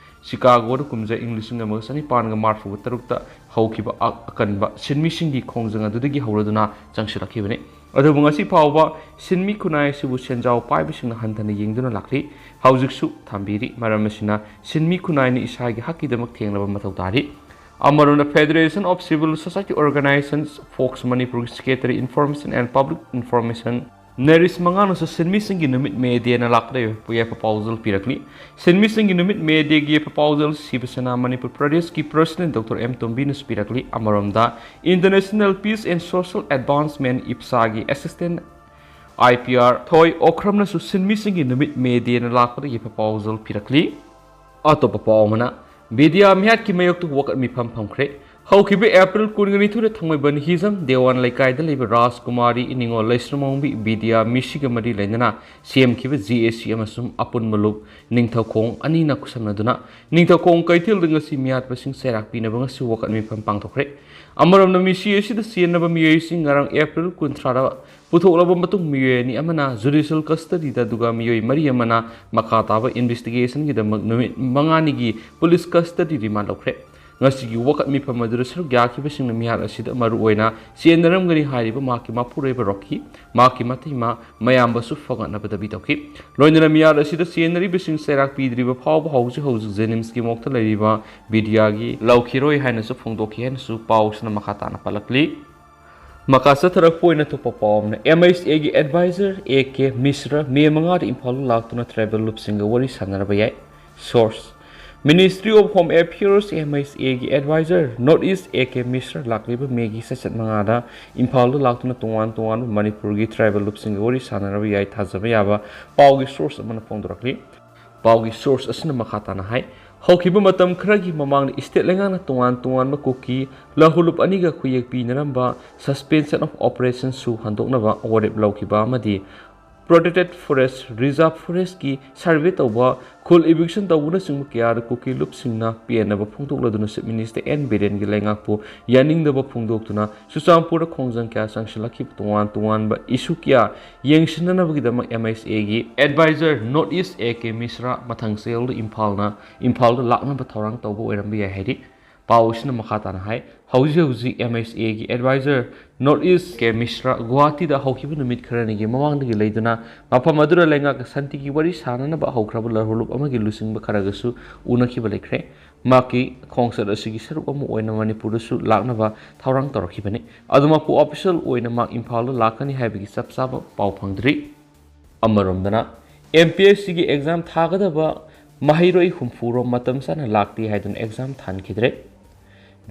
ꯆꯤꯀꯥꯒꯣꯗ ꯀꯨꯝꯖꯥ ꯏꯪ ꯂꯤꯁꯤꯡ ꯑꯃꯒ ꯆꯅꯤꯄꯥꯟꯒ ꯃꯔꯤꯐꯨ ꯇꯔꯨꯛꯇ ꯍꯧꯈꯤꯕ ꯑ-, ꯑꯀꯟꯕ ꯁꯤꯟꯃꯤꯁꯤꯡꯒꯤ ꯈꯣꯡꯖꯪ ꯑꯗꯨꯗꯒꯤ ꯍꯧꯔꯗꯨꯅ ꯆꯪꯁꯤꯜꯂꯛꯈꯤꯕꯅꯤ꯫ ꯑꯗꯨꯕꯨ ꯉꯁꯤ ꯐꯥꯎꯕ ꯁꯤꯟꯃꯤ ꯈꯨꯟꯅꯥꯏ ꯑꯁꯤꯕꯨ ꯁꯦꯟꯖꯥꯎ ꯄꯥꯏꯕꯁꯤꯡꯅ ꯍꯟꯊꯅ ꯌꯦꯡꯗꯨꯅ ꯂꯥꯛꯂꯤ꯫ ꯍꯧꯖꯤꯛꯁꯨ ꯊꯝꯕꯤꯔꯤ꯫ ꯃꯔꯝ ꯑꯁꯤꯅ ꯁꯤꯟꯃꯤ ꯈꯨꯟꯅꯥꯏꯅ ꯏꯁꯥꯒꯤ ꯍꯛꯀꯤꯗꯃꯛ ꯊꯦꯡꯅꯕ ꯃꯊꯧ ꯇꯥꯔꯤ꯫ ꯑꯃꯔꯣꯝꯗ Federation of Civil Society Organizations, fox ꯃꯅꯤꯄꯨꯔꯒꯤ Secretary Information and Public Information ꯅꯔꯦꯁ ꯃꯉꯥꯅꯁꯨ ꯁꯤꯟꯃꯤꯁꯤꯡꯒꯤ ꯅꯨꯃꯤꯠ ꯃꯦ ꯗꯦꯅ ꯂꯥꯛꯄꯗ ꯌꯥꯏꯐ ꯄꯥꯎꯖꯦꯜ ꯄꯤꯔꯛꯂꯤ꯫ ꯁꯤꯟꯃꯤꯁꯤꯡꯒꯤ ꯅꯨꯃꯤꯠ ꯃꯦ ꯗꯦꯒꯤ ꯌꯥꯏꯐ ꯄꯥꯎꯖꯦꯜ ꯁꯤꯕ ꯁꯦꯅꯥ ꯃꯅꯤꯄꯨꯔ ꯄ꯭ꯔꯗꯦꯁꯀꯤ President Doctor ꯑꯦꯝ ꯇꯣꯝꯕꯤꯅꯁꯨ ꯄꯤꯔꯛꯂꯤ꯫ ꯑꯃꯔꯣꯝꯗ International Peace and Social Advancement, ꯏꯞꯁꯥꯒꯤ Assistant I P R ꯊꯣꯏ ꯑꯣꯈ꯭ꯔꯝꯅꯁꯨ ꯁꯤꯟꯃꯤꯁꯤꯡꯒꯤ ꯅꯨꯃꯤꯠ ꯃꯦ ꯗꯦꯅ ꯂꯥꯛꯄꯗ ꯌꯥꯏꯐ ꯄꯥꯎꯖꯦꯜ ꯄꯤꯔꯛꯂꯤ꯫ ꯑꯇꯣꯞꯄ ꯄꯥꯎ ꯑꯃꯅ, ꯕꯤꯗ꯭ꯌꯥ ꯃꯤꯍꯥꯠꯀꯤ ꯃꯥꯌꯣꯛꯇ ꯋꯥꯀꯠ ꯃꯤꯐꯝ ꯐꯝꯈ꯭ꯔꯦ꯫ ꯍꯧꯈꯤꯕ ꯑꯦꯄ꯭ꯔꯤꯜ ꯀꯨꯟꯒ ꯅꯤꯊꯣꯏꯗ ꯊꯥꯡꯃꯩꯕꯟ ꯍꯤꯖꯝ ꯗꯦꯋꯥꯟ ꯂꯩꯀꯥꯏꯗ ꯂꯩꯕ ꯔꯥꯖꯀꯨꯃꯥꯔꯤ ꯅꯤꯉꯣꯜ ꯂꯩꯁ꯭ꯔꯝꯃꯣꯡꯕꯤ ꯕꯤꯗ꯭ꯌꯥ ꯃꯤꯁꯤꯒ ꯃꯔꯤ ꯂꯩꯅꯅ ꯁꯦꯝꯈꯤꯕ J A C ꯑꯃꯁꯨꯡ ꯑꯄꯨꯟꯕ ꯂꯨꯞ ꯅꯤꯡꯊꯧꯈꯣꯡ ꯑꯅꯤꯅ ꯈꯨꯠꯁꯝꯅꯗꯨꯅ ꯅꯤꯡꯊꯧꯈꯣꯡ ꯀꯩꯊꯦꯜꯗ ꯉꯁꯤ ꯃꯤꯍꯥꯠꯄꯁꯤꯡ ꯆꯩꯔꯥꯛ ꯄꯤꯅꯕ ꯉꯁꯤ ꯋꯥꯀꯠ ꯃꯤꯐꯝ ꯄꯥꯡꯊꯣꯛꯈ꯭ꯔꯦ꯫ ꯑꯃꯔꯣꯝꯗ, ꯃꯤꯁꯤ ꯑꯁꯤꯗ ꯆꯦꯟꯅꯕ ꯃꯤꯑꯣꯏꯁꯤꯡ ꯉꯔꯥꯡ ꯑꯦꯄ꯭ꯔꯤꯜ ꯀꯨꯟꯊ꯭ꯔꯥꯗ ꯄꯨꯊꯣꯛꯂꯕ ꯃꯇꯨꯡ, ꯃꯤꯑꯣꯏ ꯑꯅꯤ ꯑꯃꯅ judicial custodyꯗ, ꯑꯗꯨꯒ ꯃꯤꯑꯣꯏ ꯃꯔꯤ ꯑꯃꯅ ꯃꯈꯥ ꯇꯥꯕ investigationꯒꯤꯗꯃꯛ ꯅꯨꯃꯤꯠ ꯃꯉꯥꯅꯤꯒꯤ police custody remand ꯂꯧꯈ꯭ꯔꯦ꯫ ꯉꯁꯤꯒꯤ ꯋꯥꯀꯠ ꯃꯤꯐꯝ ꯑꯗꯨꯗ ꯁꯔꯨꯛ ꯌꯥꯈꯤꯕꯁꯤꯡꯅ ꯃꯤꯍꯥꯠ ꯑꯁꯤꯗ ꯃꯔꯨꯑꯣꯏꯅ ꯆꯦꯟꯅꯔꯝꯒꯅꯤ ꯍꯥꯏꯔꯤꯕ ꯃꯍꯥꯛꯀꯤ ꯃꯄꯨꯔꯣꯏꯕ ꯔꯣꯀꯤ, ꯃꯍꯥꯛꯀꯤ ꯃꯇꯩꯃ, ꯃꯌꯥꯝꯕꯁꯨ ꯐꯒꯠꯅꯕ ꯗꯥꯕꯤ ꯇꯧꯈꯤ꯫ ꯂꯣꯏꯅꯅ ꯃꯤꯍꯥꯠ ꯑꯁꯤꯗ ꯆꯦꯟꯅꯔꯤꯕꯁꯤꯡ ꯆꯩꯔꯥꯛ ꯄꯤꯗ꯭ꯔꯤꯕ ꯐꯥꯎꯕ ꯍꯧꯖꯤꯛ ꯍꯧꯖꯤꯛ ꯖꯦꯅꯤꯝꯁꯀꯤ ꯃꯣꯔꯒꯇ ꯂꯩꯔꯤꯕ ꯕꯤꯗ꯭ꯌꯥꯒꯤ ꯂꯧꯈꯤꯔꯣꯏ ꯍꯥꯏꯅꯁꯨ ꯐꯣꯡꯗꯣꯛꯈꯤ ꯍꯥꯏꯅꯁꯨ ꯄꯥꯎꯁꯤꯅ ꯃꯈꯥ ꯇꯥꯅ ꯄꯜꯂꯛꯂꯤ꯫ ꯃꯈꯥ ꯆꯠꯊꯔꯛꯄ ꯑꯣꯏꯅ ꯊꯣꯛꯄ ꯄꯥꯎ ꯑꯃꯅ, M H Aꯒꯤ advisor A K Mishra ꯃꯦ ꯃꯉꯥꯗ ꯏꯝꯐꯥꯜꯗ ꯂꯥꯛꯇꯨꯅ tribal ꯂꯨꯞꯁꯤꯡꯒ ꯋꯥꯔꯤ ꯁꯥꯟꯅꯔꯕ ꯌꯥꯏ꯫ Source: Ministry of Home Affairs, M H Aꯒꯤ advisor North East A K Mishra ꯂꯥꯛꯂꯤꯕ ꯃꯦꯒꯤ ꯆꯩꯆꯠ ꯃꯉꯥꯗ ꯏꯝꯐꯥꯜꯗ ꯂꯥꯛꯇꯨꯅ ꯇꯣꯉꯥꯟ ꯇꯣꯉꯥꯟꯕ ꯃꯅꯤꯄꯨꯔꯒꯤ tribal ꯂꯨꯞꯁꯤꯡꯒ ꯋꯥꯔꯤ ꯁꯥꯟꯅꯔꯕ ꯌꯥꯏ ꯊꯥꯖꯕ ꯌꯥꯕ ꯄꯥꯎꯒꯤ source ꯑꯃꯅ ꯐꯣꯡꯗꯣꯔꯛꯂꯤ꯫ ꯄꯥꯎꯒꯤ source ꯑꯁꯤꯅ ꯃꯈꯥ ꯇꯥꯅ ꯍꯥꯏ, ꯍꯧꯈꯤꯕ ꯃꯇꯝ ꯈꯔꯒꯤ ꯃꯃꯥꯡꯗ state ꯂꯩꯉꯥꯛꯅ ꯇꯣꯉꯥꯟ ꯇꯣꯉꯥꯟꯕ ꯀꯨꯀꯤ ꯂꯍꯨꯂꯨꯞ ꯑꯅꯤꯒ ꯈꯨꯌꯦꯛ ꯄꯤꯅꯔꯝꯕ suspension of operations ꯁꯨ ꯍꯟꯗꯣꯛꯅꯕ ꯋꯥꯔꯦꯞ ꯂꯧꯈꯤꯕ ꯑꯃꯗꯤ protected forest, reserve forest ꯀꯤ survey ꯇꯧꯕ, ꯈꯨꯜ eviction ꯇꯧꯕꯅꯆꯤꯡꯕ ꯀꯌꯥꯗ ꯀꯨꯀꯤ ꯂꯨꯞꯁꯤꯡꯅ ꯄꯦꯟꯅꯕ ꯐꯣꯡꯗꯣꯛꯂꯗꯨꯅ Chief Minister N ꯕꯤꯔꯦꯟꯒꯤ ꯂꯩꯉꯥꯛꯄꯨ ꯌꯥꯅꯤꯡꯗꯕ ꯐꯣꯡꯗꯣꯛꯇꯨꯅ ꯆꯨꯔꯆꯥꯟꯄꯨꯔꯗ ꯈꯣꯡꯖꯪ ꯀꯌꯥ ꯆꯪꯁꯤꯜꯂꯛꯈꯤꯕ ꯇꯣꯉꯥꯟ ꯇꯣꯉꯥꯟꯕ issue ꯀꯌꯥ ꯌꯦꯡꯁꯤꯟꯅꯅꯕꯒꯤꯗꯃꯛ M H Aꯒꯤ advisor North East A K Mishra ꯃꯊꯪ ꯆꯌꯣꯜꯗ ꯏꯝꯐꯥꯜꯅ, ꯏꯝꯐꯥꯜꯗ ꯂꯥꯛꯅꯕ ꯊꯧꯔꯥꯡ ꯇꯧꯕ ꯑꯣꯏꯔꯝꯕ ꯌꯥꯏ ꯍꯥꯏꯔꯤ꯫ ꯄꯥꯎ ꯑꯁꯤꯅ ꯃꯈꯥ ꯇꯥꯅ ꯍꯥꯏ, ꯍꯧꯖꯤꯛ ꯍꯧꯖꯤꯛ M H A ꯒꯤ advisor North East ꯀꯦ ꯃꯤꯁ꯭ꯔꯥ ꯒꯨꯋꯥꯍꯥꯇꯤꯗ ꯍꯧꯈꯤꯕ ꯅꯨꯃꯤꯠ ꯈꯔꯅꯤꯒꯤ ꯃꯃꯥꯡꯗꯒꯤ ꯂꯩꯗꯨꯅ ꯃꯐꯝ ꯑꯗꯨꯗ ꯂꯩꯉꯥꯛꯀ ꯁꯥꯟꯇꯤꯒꯤ ꯋꯥꯔꯤ ꯁꯥꯅꯅꯕ ꯍꯧꯈ꯭ꯔꯕ ꯂꯍꯨꯂꯨꯞ ꯑꯃꯒꯤ ꯂꯨꯆꯤꯡꯕ ꯈꯔꯒꯁꯨ ꯎꯅꯈꯤꯕ ꯂꯩꯈ꯭ꯔꯦ꯫ ꯃꯍꯥꯛꯀꯤ ꯈꯣꯡꯆꯠ ꯑꯁꯤꯒꯤ ꯁꯔꯨꯛ ꯑꯃ ꯑꯣꯏꯅ ꯃꯅꯤꯄꯨꯔꯗꯁꯨ ꯂꯥꯛꯅꯕ ꯊꯧꯔꯥꯡ ꯇꯧꯔꯛꯈꯤꯕꯅꯤ꯫ ꯑꯗꯨꯃꯛꯄꯨ official ꯑꯣꯏꯅ ꯃꯍꯥꯛ ꯏꯝꯐꯥꯜꯗ ꯂꯥꯛꯀꯅꯤ ꯍꯥꯏꯕꯒꯤ ꯆꯞ ꯆꯥꯕ ꯄꯥꯎ ꯐꯪꯗ꯭ꯔꯤ꯫ ꯑꯃꯔꯣꯝꯗꯅ, M P S C ꯒꯤ exam ꯊꯥꯒꯗꯕ ꯃꯍꯩꯔꯣꯏ ꯍꯨꯝꯐꯨ ꯔꯣꯝ ꯃꯇꯝ ꯆꯥꯅ ꯂꯥꯛꯇꯦ ꯍꯥꯏꯗꯨꯅ exam ꯊꯥꯍꯟꯈꯤꯗ꯭ꯔꯦ꯫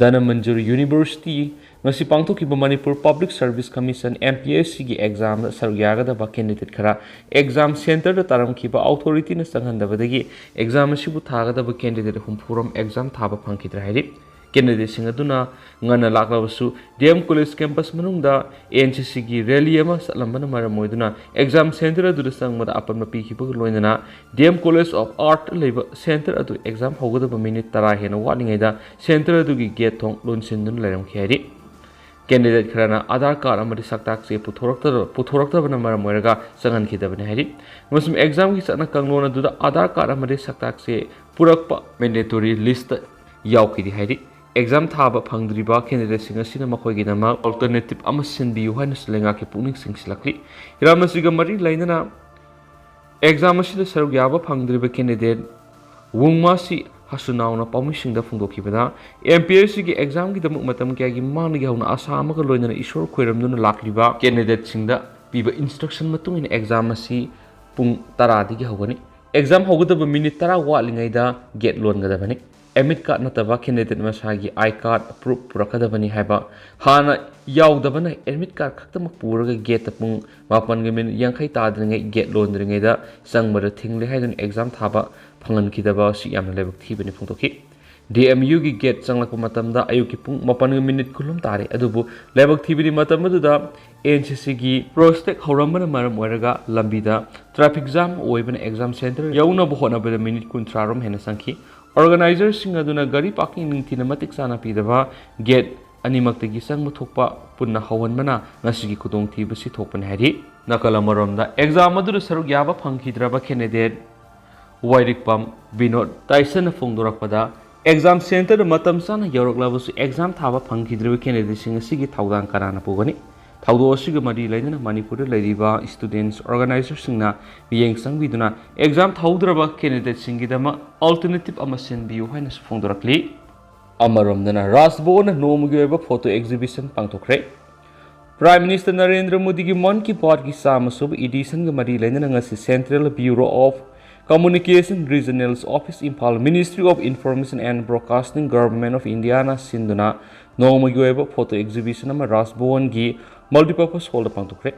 ꯙꯅꯃꯟꯖꯨꯔ University ꯉꯁꯤ ꯄꯥꯡꯊꯣꯛꯈꯤꯕ Manipur Public Service Commission, M P S C ꯒꯤ exam ꯗ ꯁꯔꯨꯛ ꯌꯥꯒꯗꯕ candidate ꯈꯔ exam centre ꯗ ꯇꯥꯔꯝꯈꯤꯕ authority ꯅ ꯆꯪꯍꯟꯗꯕꯗꯒꯤ exam ꯑꯁꯤꯕꯨ ꯊꯥꯒꯗꯕ candidate ꯍꯨꯝꯐꯨ ꯔꯣꯝ exam ꯊꯥꯕ ꯐꯪꯈꯤꯗ꯭ꯔꯦ ꯍꯥꯏꯔꯤ꯫ Candidate ꯁꯤꯡ ꯑꯗꯨꯅ ꯉꯟꯅ ꯂꯥꯛꯂꯕꯁꯨ D M College campus ꯃꯅꯨꯡꯗ N C C ꯒꯤ rally ꯑꯃ ꯆꯠꯂꯝꯕꯅ ꯃꯔꯝ ꯑꯣꯏꯗꯨꯅ exam centre ꯑꯗꯨꯗ ꯆꯪꯕꯗ ꯑꯄꯟꯕ ꯄꯤꯈꯤꯕꯒ ꯂꯣꯏꯅꯅ D M College of Art ꯂꯩꯕ centre ꯑꯗꯨ exam ꯍꯧꯒꯗꯕ minute ꯇꯔꯥ ꯍꯦꯟꯅ ꯋꯥꯠꯂꯤꯉꯩꯗ centre ꯑꯗꯨꯒꯤ gate ꯊꯣꯡ ꯂꯣꯟꯁꯤꯟꯗꯨꯅ ꯂꯩꯔꯝꯈꯤ ꯍꯥꯏꯔꯤ꯫ Candidate ꯈꯔꯅ Aadhaar card ꯑꯃꯗꯤ ꯁꯛꯇꯥꯛ ꯆꯦ ꯄꯨꯊꯣꯔꯛꯇ-, ꯄꯨꯊꯣꯔꯛꯇꯕꯅ ꯃꯔꯝ ꯑꯣꯏꯔꯒ ꯆꯪꯍꯟꯈꯤꯗꯕꯅꯤ ꯍꯥꯏꯔꯤ꯫ ꯑꯃꯁꯨꯡ exam ꯒꯤ ꯆꯠꯅ ꯀꯥꯡꯂꯣꯟ ꯑꯗꯨꯗ Aadhaar card ꯑꯃꯗꯤ ꯁꯛꯇꯥꯛ ꯆꯦ ꯄꯨꯔꯛꯄ mandatory list ꯇ ꯌꯥꯎꯈꯤꯗꯦ ꯍꯥꯏꯔꯤ꯫ Exam ꯊꯥꯕ ꯐꯪꯗ꯭ꯔꯤꯕ candidate ꯁꯤꯡ ꯑꯁꯤꯅ ꯃꯈꯣꯏꯒꯤꯗꯃꯛ alternative ꯑꯃ ꯁꯤꯟꯕꯤꯌꯨ ꯍꯥꯏꯅꯁꯨ ꯂꯩꯉꯥꯛꯀꯤ ꯄꯨꯛꯅꯤꯡ ꯆꯤꯡꯁꯤꯜꯂꯛꯂꯤ꯫ ꯍꯤꯔꯝ ꯑꯁꯤꯒ ꯃꯔꯤ ꯂꯩꯅꯅ exam ꯑꯁꯤꯗ ꯁꯔꯨꯛ ꯌꯥꯕ ꯐꯪꯗ꯭ꯔꯤꯕ candidate ꯋꯨꯡꯃꯥꯁꯤ ꯍꯁꯨꯅꯥꯎꯅ ꯄꯥꯎꯃꯤꯁꯤꯡꯗ ꯐꯣꯡꯗꯣꯛꯈꯤꯕꯗ, M P S C ꯒꯤ exam ꯒꯤꯗꯃꯛ ꯃꯇꯝ ꯀꯌꯥꯒꯤ ꯃꯃꯥꯡꯗꯒꯤ ꯍꯧꯅ ꯑꯁꯥ ꯑꯃꯒ ꯂꯣꯏꯅꯅ ꯏꯁꯣꯔ ꯈꯣꯏꯔꯝꯗꯨꯅ ꯂꯥꯛꯂꯤꯕ candidate ꯁꯤꯡꯗ ꯄꯤꯕ instruction ꯃꯇꯨꯡ ꯏꯟꯅ exam ꯑꯁꯤ ꯄꯨꯡ ꯇꯔꯥꯗꯒꯤ ꯍꯧꯒꯅꯤ꯫ Exam ꯍꯧꯒꯗꯕ minute ꯇꯔꯥ ꯋꯥꯠꯂꯤꯉꯩꯗ gate ꯂꯣꯟꯒꯗꯕꯅꯤ꯫ Admit card ꯅꯠꯇꯕ candidate ꯃꯁꯥꯒꯤ I card proof ꯄꯨꯔꯛꯀꯗꯕꯅꯤ ꯍꯥꯏꯕ, ꯍꯥꯟꯅ ꯌꯥꯎꯗꯕꯅ admit card ꯈꯛꯇꯃꯛ ꯄꯨꯔꯒ gate ꯇ ꯄꯨꯡ ꯃꯥꯄꯟꯒ minute ꯌꯥꯡꯈꯩ ꯇꯥꯗ꯭ꯔꯤꯉꯩ gate ꯂꯣꯟꯗ꯭ꯔꯤꯉꯩꯗ ꯆꯪꯕꯗ ꯊꯤꯡꯂꯦ ꯍꯥꯏꯗꯨꯅ exam ꯊꯥꯕ ꯐꯪꯍꯟꯈꯤꯗꯕ ꯑꯁꯤ ꯌꯥꯝꯅ ꯂꯥꯏꯕꯛ ꯊꯤꯕꯅꯤ ꯐꯣꯡꯗꯣꯛꯈꯤ꯫ D M U ꯒꯤ gate ꯆꯪꯂꯛꯄ ꯃꯇꯝꯗ ꯑꯌꯨꯛꯀꯤ ꯄꯨꯡ ꯃꯥꯄꯟꯒ minute ꯀꯨꯟ ꯇꯥꯔꯦ꯫ ꯑꯗꯨꯕꯨ ꯂꯥꯏꯕꯛ ꯊꯤꯕꯗꯤ ꯃꯇꯝ ꯑꯗꯨꯗ N C C ꯒꯤ protest ꯍꯧꯔꯝꯕꯅ ꯃꯔꯝ ꯑꯣꯏꯔꯒ ꯂꯝꯕꯤꯗ traffic jam ꯑꯣꯏꯕꯅ exam centre ꯌꯧꯅꯕ ꯍꯣꯠꯅꯕꯗ minute ꯀꯨꯟꯊ꯭ꯔꯥ ꯔꯣꯝ ꯍꯦꯟꯅ ꯆꯪꯈꯤ꯫ Organizer ꯁꯤꯡ ꯑꯗꯨꯅ ꯒꯥꯔꯤ parking ꯅꯤꯡꯊꯤꯅ ꯃꯇꯤꯛ ꯆꯥꯅ ꯄꯤꯗꯕ, gate ꯑꯅꯤꯃꯛꯇꯒꯤ ꯆꯪꯕ ꯊꯣꯛꯄ ꯄꯨꯟꯅ ꯍꯧꯍꯟꯕꯅ ꯉꯁꯤꯒꯤ ꯈꯨꯗꯣꯡꯊꯤꯕꯁꯤ ꯊꯣꯛꯄꯅꯤ ꯍꯥꯏꯔꯤ꯫ ꯅꯥꯀꯜ ꯑꯃꯔꯣꯝꯗ, exam ꯑꯗꯨꯗ ꯁꯔꯨꯛ ꯌꯥꯕ ꯐꯪꯈꯤꯗ꯭ꯔꯕ candidate ꯋꯥꯏꯔꯤꯛꯄꯝ ꯕꯤꯅꯣꯗ ꯇꯥꯏꯁꯟꯅ ꯐꯣꯡꯗꯣꯔꯛꯄꯗ, ꯑꯦꯛꯖꯥꯝ ꯁꯦꯟꯇꯔꯗ ꯃꯇꯝ ꯆꯥꯅ ꯌꯧꯔꯛꯂꯕꯁꯨ ꯑꯦꯛꯖꯥꯝ ꯊꯥꯕ ꯐꯪꯈꯤꯗ꯭ꯔꯤꯕ ꯀꯦꯟꯗꯤꯗꯦꯠꯁꯤꯡ ꯑꯁꯤꯒꯤ ꯊꯧꯗꯥꯡ ꯀꯅꯥꯅ ꯄꯨꯒꯅꯤ? ꯊꯧꯗꯣꯛ ꯑꯁꯤꯒ ꯃꯔꯤ ꯂꯩꯅꯅ ꯃꯅꯤꯄꯨꯔꯗ ꯂꯩꯔꯤꯕ ꯁ꯭ꯇꯨꯗꯦꯟꯠꯁ ꯑꯣꯔꯒꯅꯥꯏꯖꯔꯁꯤꯡꯅ ꯃꯤꯠꯌꯦꯡ ꯆꯪꯕꯤꯗꯨꯅ ꯑꯦꯛꯖꯥꯝ ꯊꯥꯍꯧꯗ꯭ꯔꯕ ꯀꯦꯟꯗꯤꯗꯦꯠꯁꯤꯡꯒꯤꯗꯃꯛ ꯑꯜꯇꯔꯅꯦꯇꯤꯚ ꯑꯃ ꯁꯤꯟꯕꯤꯌꯨ ꯍꯥꯏꯅꯁꯨ ꯐꯣꯡꯗꯣꯔꯛꯂꯤ꯫ ꯑꯃꯔꯣꯝꯗꯅ ꯔꯥꯖ ꯚꯋꯟꯅ ꯅꯣꯡꯃꯒꯤ ꯑꯣꯏꯕ ꯐꯣꯇꯣ ꯑꯦꯛꯖꯤꯕꯤꯁꯟ ꯄꯥꯡꯊꯣꯛꯈ꯭ꯔꯦ꯫ ꯄ꯭ꯔꯥꯏꯝ ꯃꯤꯅꯤꯁꯇꯔ ꯅꯔꯦꯟꯗ꯭ꯔ ꯃꯣꯗꯤꯒꯤ ꯃꯟ ꯀꯤ ꯕꯥꯠꯀꯤ ꯆꯥꯝꯃ ꯁꯨꯕ ꯏꯗꯤꯁꯟꯒ ꯃꯔꯤ ꯂꯩꯅꯅ ꯉꯁꯤ Central Bureau of Communication Regional Office Imphal, Ministry of Information and Broadcasting, Government of Indiaꯅ ꯁꯤꯟꯗꯨꯅ ꯅꯣꯡꯃꯒꯤ ꯑꯣꯏꯕ ꯐꯣꯇꯣ ꯑꯦꯛꯖꯤꯕꯤꯁꯟ ꯑꯃ ꯔꯥꯖ ꯚꯋꯟꯒꯤ ꯃꯜꯇꯤꯄꯔꯄꯁ ꯍꯣꯜꯗ ꯄꯥꯡꯊꯣꯛꯈ꯭ꯔꯦ꯫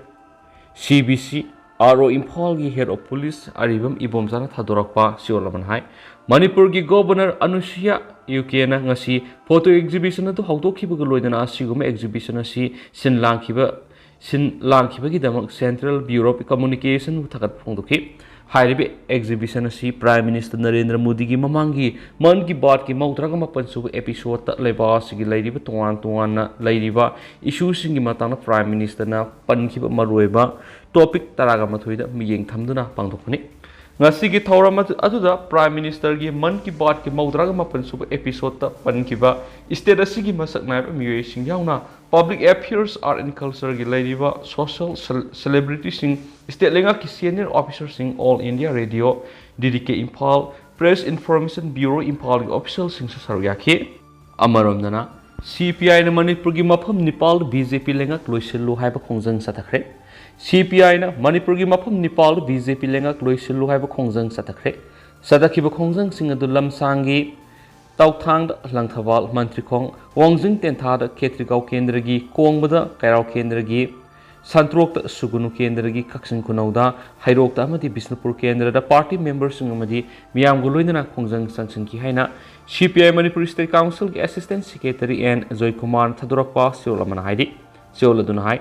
ꯁꯤ ꯕꯤ ꯁꯤ ꯑꯥꯔ ꯑꯣ ꯏꯝꯐꯥꯜꯒꯤ ꯍꯦꯗ ꯑꯣꯐ ꯄꯨꯂꯤꯁ ꯑꯔꯤꯕꯝ ꯏꯕꯣꯝꯆꯥꯅ ꯊꯥꯗꯣꯔꯛꯄ ꯆꯦꯔꯣꯜ ꯑꯃꯅ ꯍꯥꯏ, ꯃꯅꯤꯄꯨꯔꯒꯤ ꯒꯣꯕꯔꯅꯔ ꯑꯅꯨꯁꯨꯏꯌꯥ ꯎꯏꯀꯦꯅ ꯉꯁꯤ ꯐꯣꯇꯣ ꯑꯦꯛꯖꯤꯕꯤꯁꯟ ꯑꯗꯨ ꯍꯧꯗꯣꯛꯈꯤꯕꯒ ꯂꯣꯏꯅꯅ ꯑꯁꯤꯒꯨꯝꯕ ꯑꯦꯛꯖꯤꯕꯤꯁꯟ ꯑꯁꯤ ꯁꯤꯟ ꯂꯥꯡꯈꯤꯕ, ꯁꯤꯟ ꯂꯥꯡꯈꯤꯕꯒꯤꯗꯃꯛ Central Bureau of Communicationꯕꯨ ꯊꯥꯒꯠꯄ ꯐꯣꯡꯗꯣꯛꯈꯤ꯫ ꯍꯥꯏꯔꯤꯕ ꯑꯦꯛꯖꯤꯕꯤꯁꯟ ꯑꯁꯤ ꯄ꯭ꯔꯥꯏꯝ ꯃꯤꯅꯤꯁꯇꯔ ꯅꯔꯦꯟꯗ꯭ꯔ ꯃꯣꯗꯤꯒꯤ ꯃꯃꯥꯡꯒꯤ ꯃꯟ ꯀꯤ ꯕꯥꯠꯀꯤ ꯃꯧꯗ꯭ꯔꯥꯒ ꯃꯥꯄꯟ ꯁꯨꯕ ꯑꯦꯄꯤꯁꯣꯗꯇ ꯂꯩꯕꯥꯛ ꯑꯁꯤꯒꯤ ꯂꯩꯔꯤꯕ ꯇꯣꯉꯥꯟ ꯇꯣꯉꯥꯟꯅ ꯂꯩꯔꯤꯕ ꯏꯁꯨꯁꯤꯡꯒꯤ ꯃꯇꯥꯡꯗ ꯄ꯭ꯔꯥꯏꯝ ꯃꯤꯅꯤꯁꯇꯔꯅ ꯄꯟꯈꯤꯕ ꯃꯔꯨꯑꯣꯏꯕ ꯇꯣꯄꯤꯛ ꯇꯔꯥꯒ ꯃꯥꯊꯣꯏꯗ ꯃꯤꯠꯌꯦꯡ ꯊꯝꯗꯨꯅ ꯄꯥꯡꯊꯣꯛꯄꯅꯤ꯫ ꯉꯁꯤꯒꯤ ꯊꯧꯔꯝ ꯑꯗꯨ-, ꯑꯗꯨꯗ ꯄ꯭ꯔꯥꯏꯝ ꯃꯤꯅꯤꯁꯇꯔꯒꯤ ꯃꯟ ꯀꯤ ꯕꯥꯠꯀꯤ ꯃꯧꯗ꯭ꯔꯥꯒ ꯃꯥꯄꯟ ꯁꯨꯕ ꯑꯦꯄꯤꯁꯣꯗꯇ ꯄꯟꯈꯤꯕ ꯁ꯭ꯇꯦꯠ ꯑꯁꯤꯒꯤ ꯃꯁꯛ ꯅꯥꯏꯕ ꯃꯤꯑꯣꯏꯁꯤꯡ ꯌꯥꯎꯅ ꯄꯕ꯭ꯂꯤꯛ ꯑꯦꯐꯤꯌꯔꯁ, ꯑꯥꯔꯠ ꯑꯦꯟ ꯀꯜꯆꯔꯒꯤ ꯂꯩꯔꯤꯕ ꯁꯣꯁꯤꯌꯦꯜ ꯁꯦꯜ-, ꯁꯦꯂꯦꯕ꯭ꯔꯤꯇꯤꯁꯤꯡ, ꯁ꯭ꯇꯦꯠ ꯂꯩꯉꯥꯛꯀꯤ ꯁꯦꯅꯤꯌꯔ ꯑꯣꯐꯤꯁꯔꯁꯤꯡ, all India radio, D D K Imphal, press information bureau ꯏꯝꯐꯥꯜꯒꯤ ꯑꯣꯐꯤꯁꯤꯌꯦꯜꯁꯤꯡꯁꯨ ꯁꯔꯨꯛ ꯌꯥꯈꯤ꯫ ꯑꯃꯔꯣꯝꯗꯅ, ꯁꯤ ꯄꯤ ꯑꯥꯏꯅ ꯃꯅꯤꯄꯨꯔꯒꯤ ꯃꯐꯝ ꯅꯤꯄꯥꯜꯗ ꯕꯤ ꯖꯦ ꯄꯤ ꯂꯩꯉꯥꯛ ꯂꯣꯏꯁꯤꯜꯂꯨ ꯍꯥꯏꯕ ꯈꯣꯡꯖꯪ ꯆꯠꯊꯈ꯭ꯔꯦ꯫ ꯁꯤ ꯄꯤ ꯑꯥꯏꯅ ꯃꯅꯤꯄꯨꯔꯒꯤ ꯃꯐꯝ ꯅꯤꯄꯥꯜꯗ ꯕꯤ ꯖꯦ ꯄꯤ ꯂꯩꯉꯥꯛ ꯂꯣꯏꯁꯤꯜꯂꯨ ꯍꯥꯏꯕ ꯈꯣꯡꯖꯪ ꯆꯠꯊꯈ꯭ꯔꯦ꯫ ꯆꯠꯊꯈꯤꯕ ꯈꯣꯡꯖꯪꯁꯤꯡ ꯑꯗꯨ ꯂꯝꯁꯥꯡꯒꯤ ꯇꯧꯊꯥꯡꯗ ꯂꯪꯊꯕꯥꯜ, ꯃꯟꯇ꯭ꯔꯤꯈꯣꯡ, ꯋꯥꯡꯖꯤꯡ ꯇꯦꯟꯊꯥꯗ ꯈꯦꯇ꯭ꯔꯤꯒꯥꯎ ꯀꯦꯟꯗ꯭ꯔꯒꯤ, ꯀꯣꯡꯕꯗ ꯀꯩꯔꯥꯎ ꯀꯦꯟꯗ꯭ꯔꯒꯤ, ꯁꯟꯇ꯭ꯔꯣꯛꯇ ꯁꯨꯒꯨꯅꯨ ꯀꯦꯟꯗ꯭ꯔꯒꯤ, ꯀꯛꯆꯤꯡ ꯈꯨꯅꯧꯗ ꯍꯩꯔꯣꯛꯇ ꯑꯃꯗꯤ ꯕꯤꯁꯅꯨꯄꯨꯔ ꯀꯦꯟꯗ꯭ꯔꯗ ꯄꯥꯔꯇꯤ ꯃꯦꯝꯕꯔꯁꯤꯡ ꯑꯃꯗꯤ ꯃꯤꯌꯥꯝꯒ ꯂꯣꯏꯅꯅ ꯈꯣꯡꯖꯪ ꯆꯪꯁꯤꯟꯈꯤ ꯍꯥꯏꯅ ꯁꯤ ꯄꯤ ꯑꯥꯏ ꯃꯅꯤꯄꯨꯔ ꯁ꯭ꯇꯦꯠ ꯀꯥꯎꯟꯁꯤꯜꯒꯤ ꯑꯦꯁꯤꯁꯇꯦꯟꯠ ꯁꯦꯀ꯭ꯔꯦꯇꯔꯤ ꯑꯦꯟ ꯖꯣꯏꯀꯨꯃꯥꯔꯅ ꯊꯥꯗꯣꯔꯛꯄ ꯆꯦꯔꯣꯜ ꯑꯃꯅ ꯍꯥꯏꯔꯤ꯫ ꯆꯦꯔꯣꯜ ꯑꯗꯨꯅ ꯍꯥꯏ,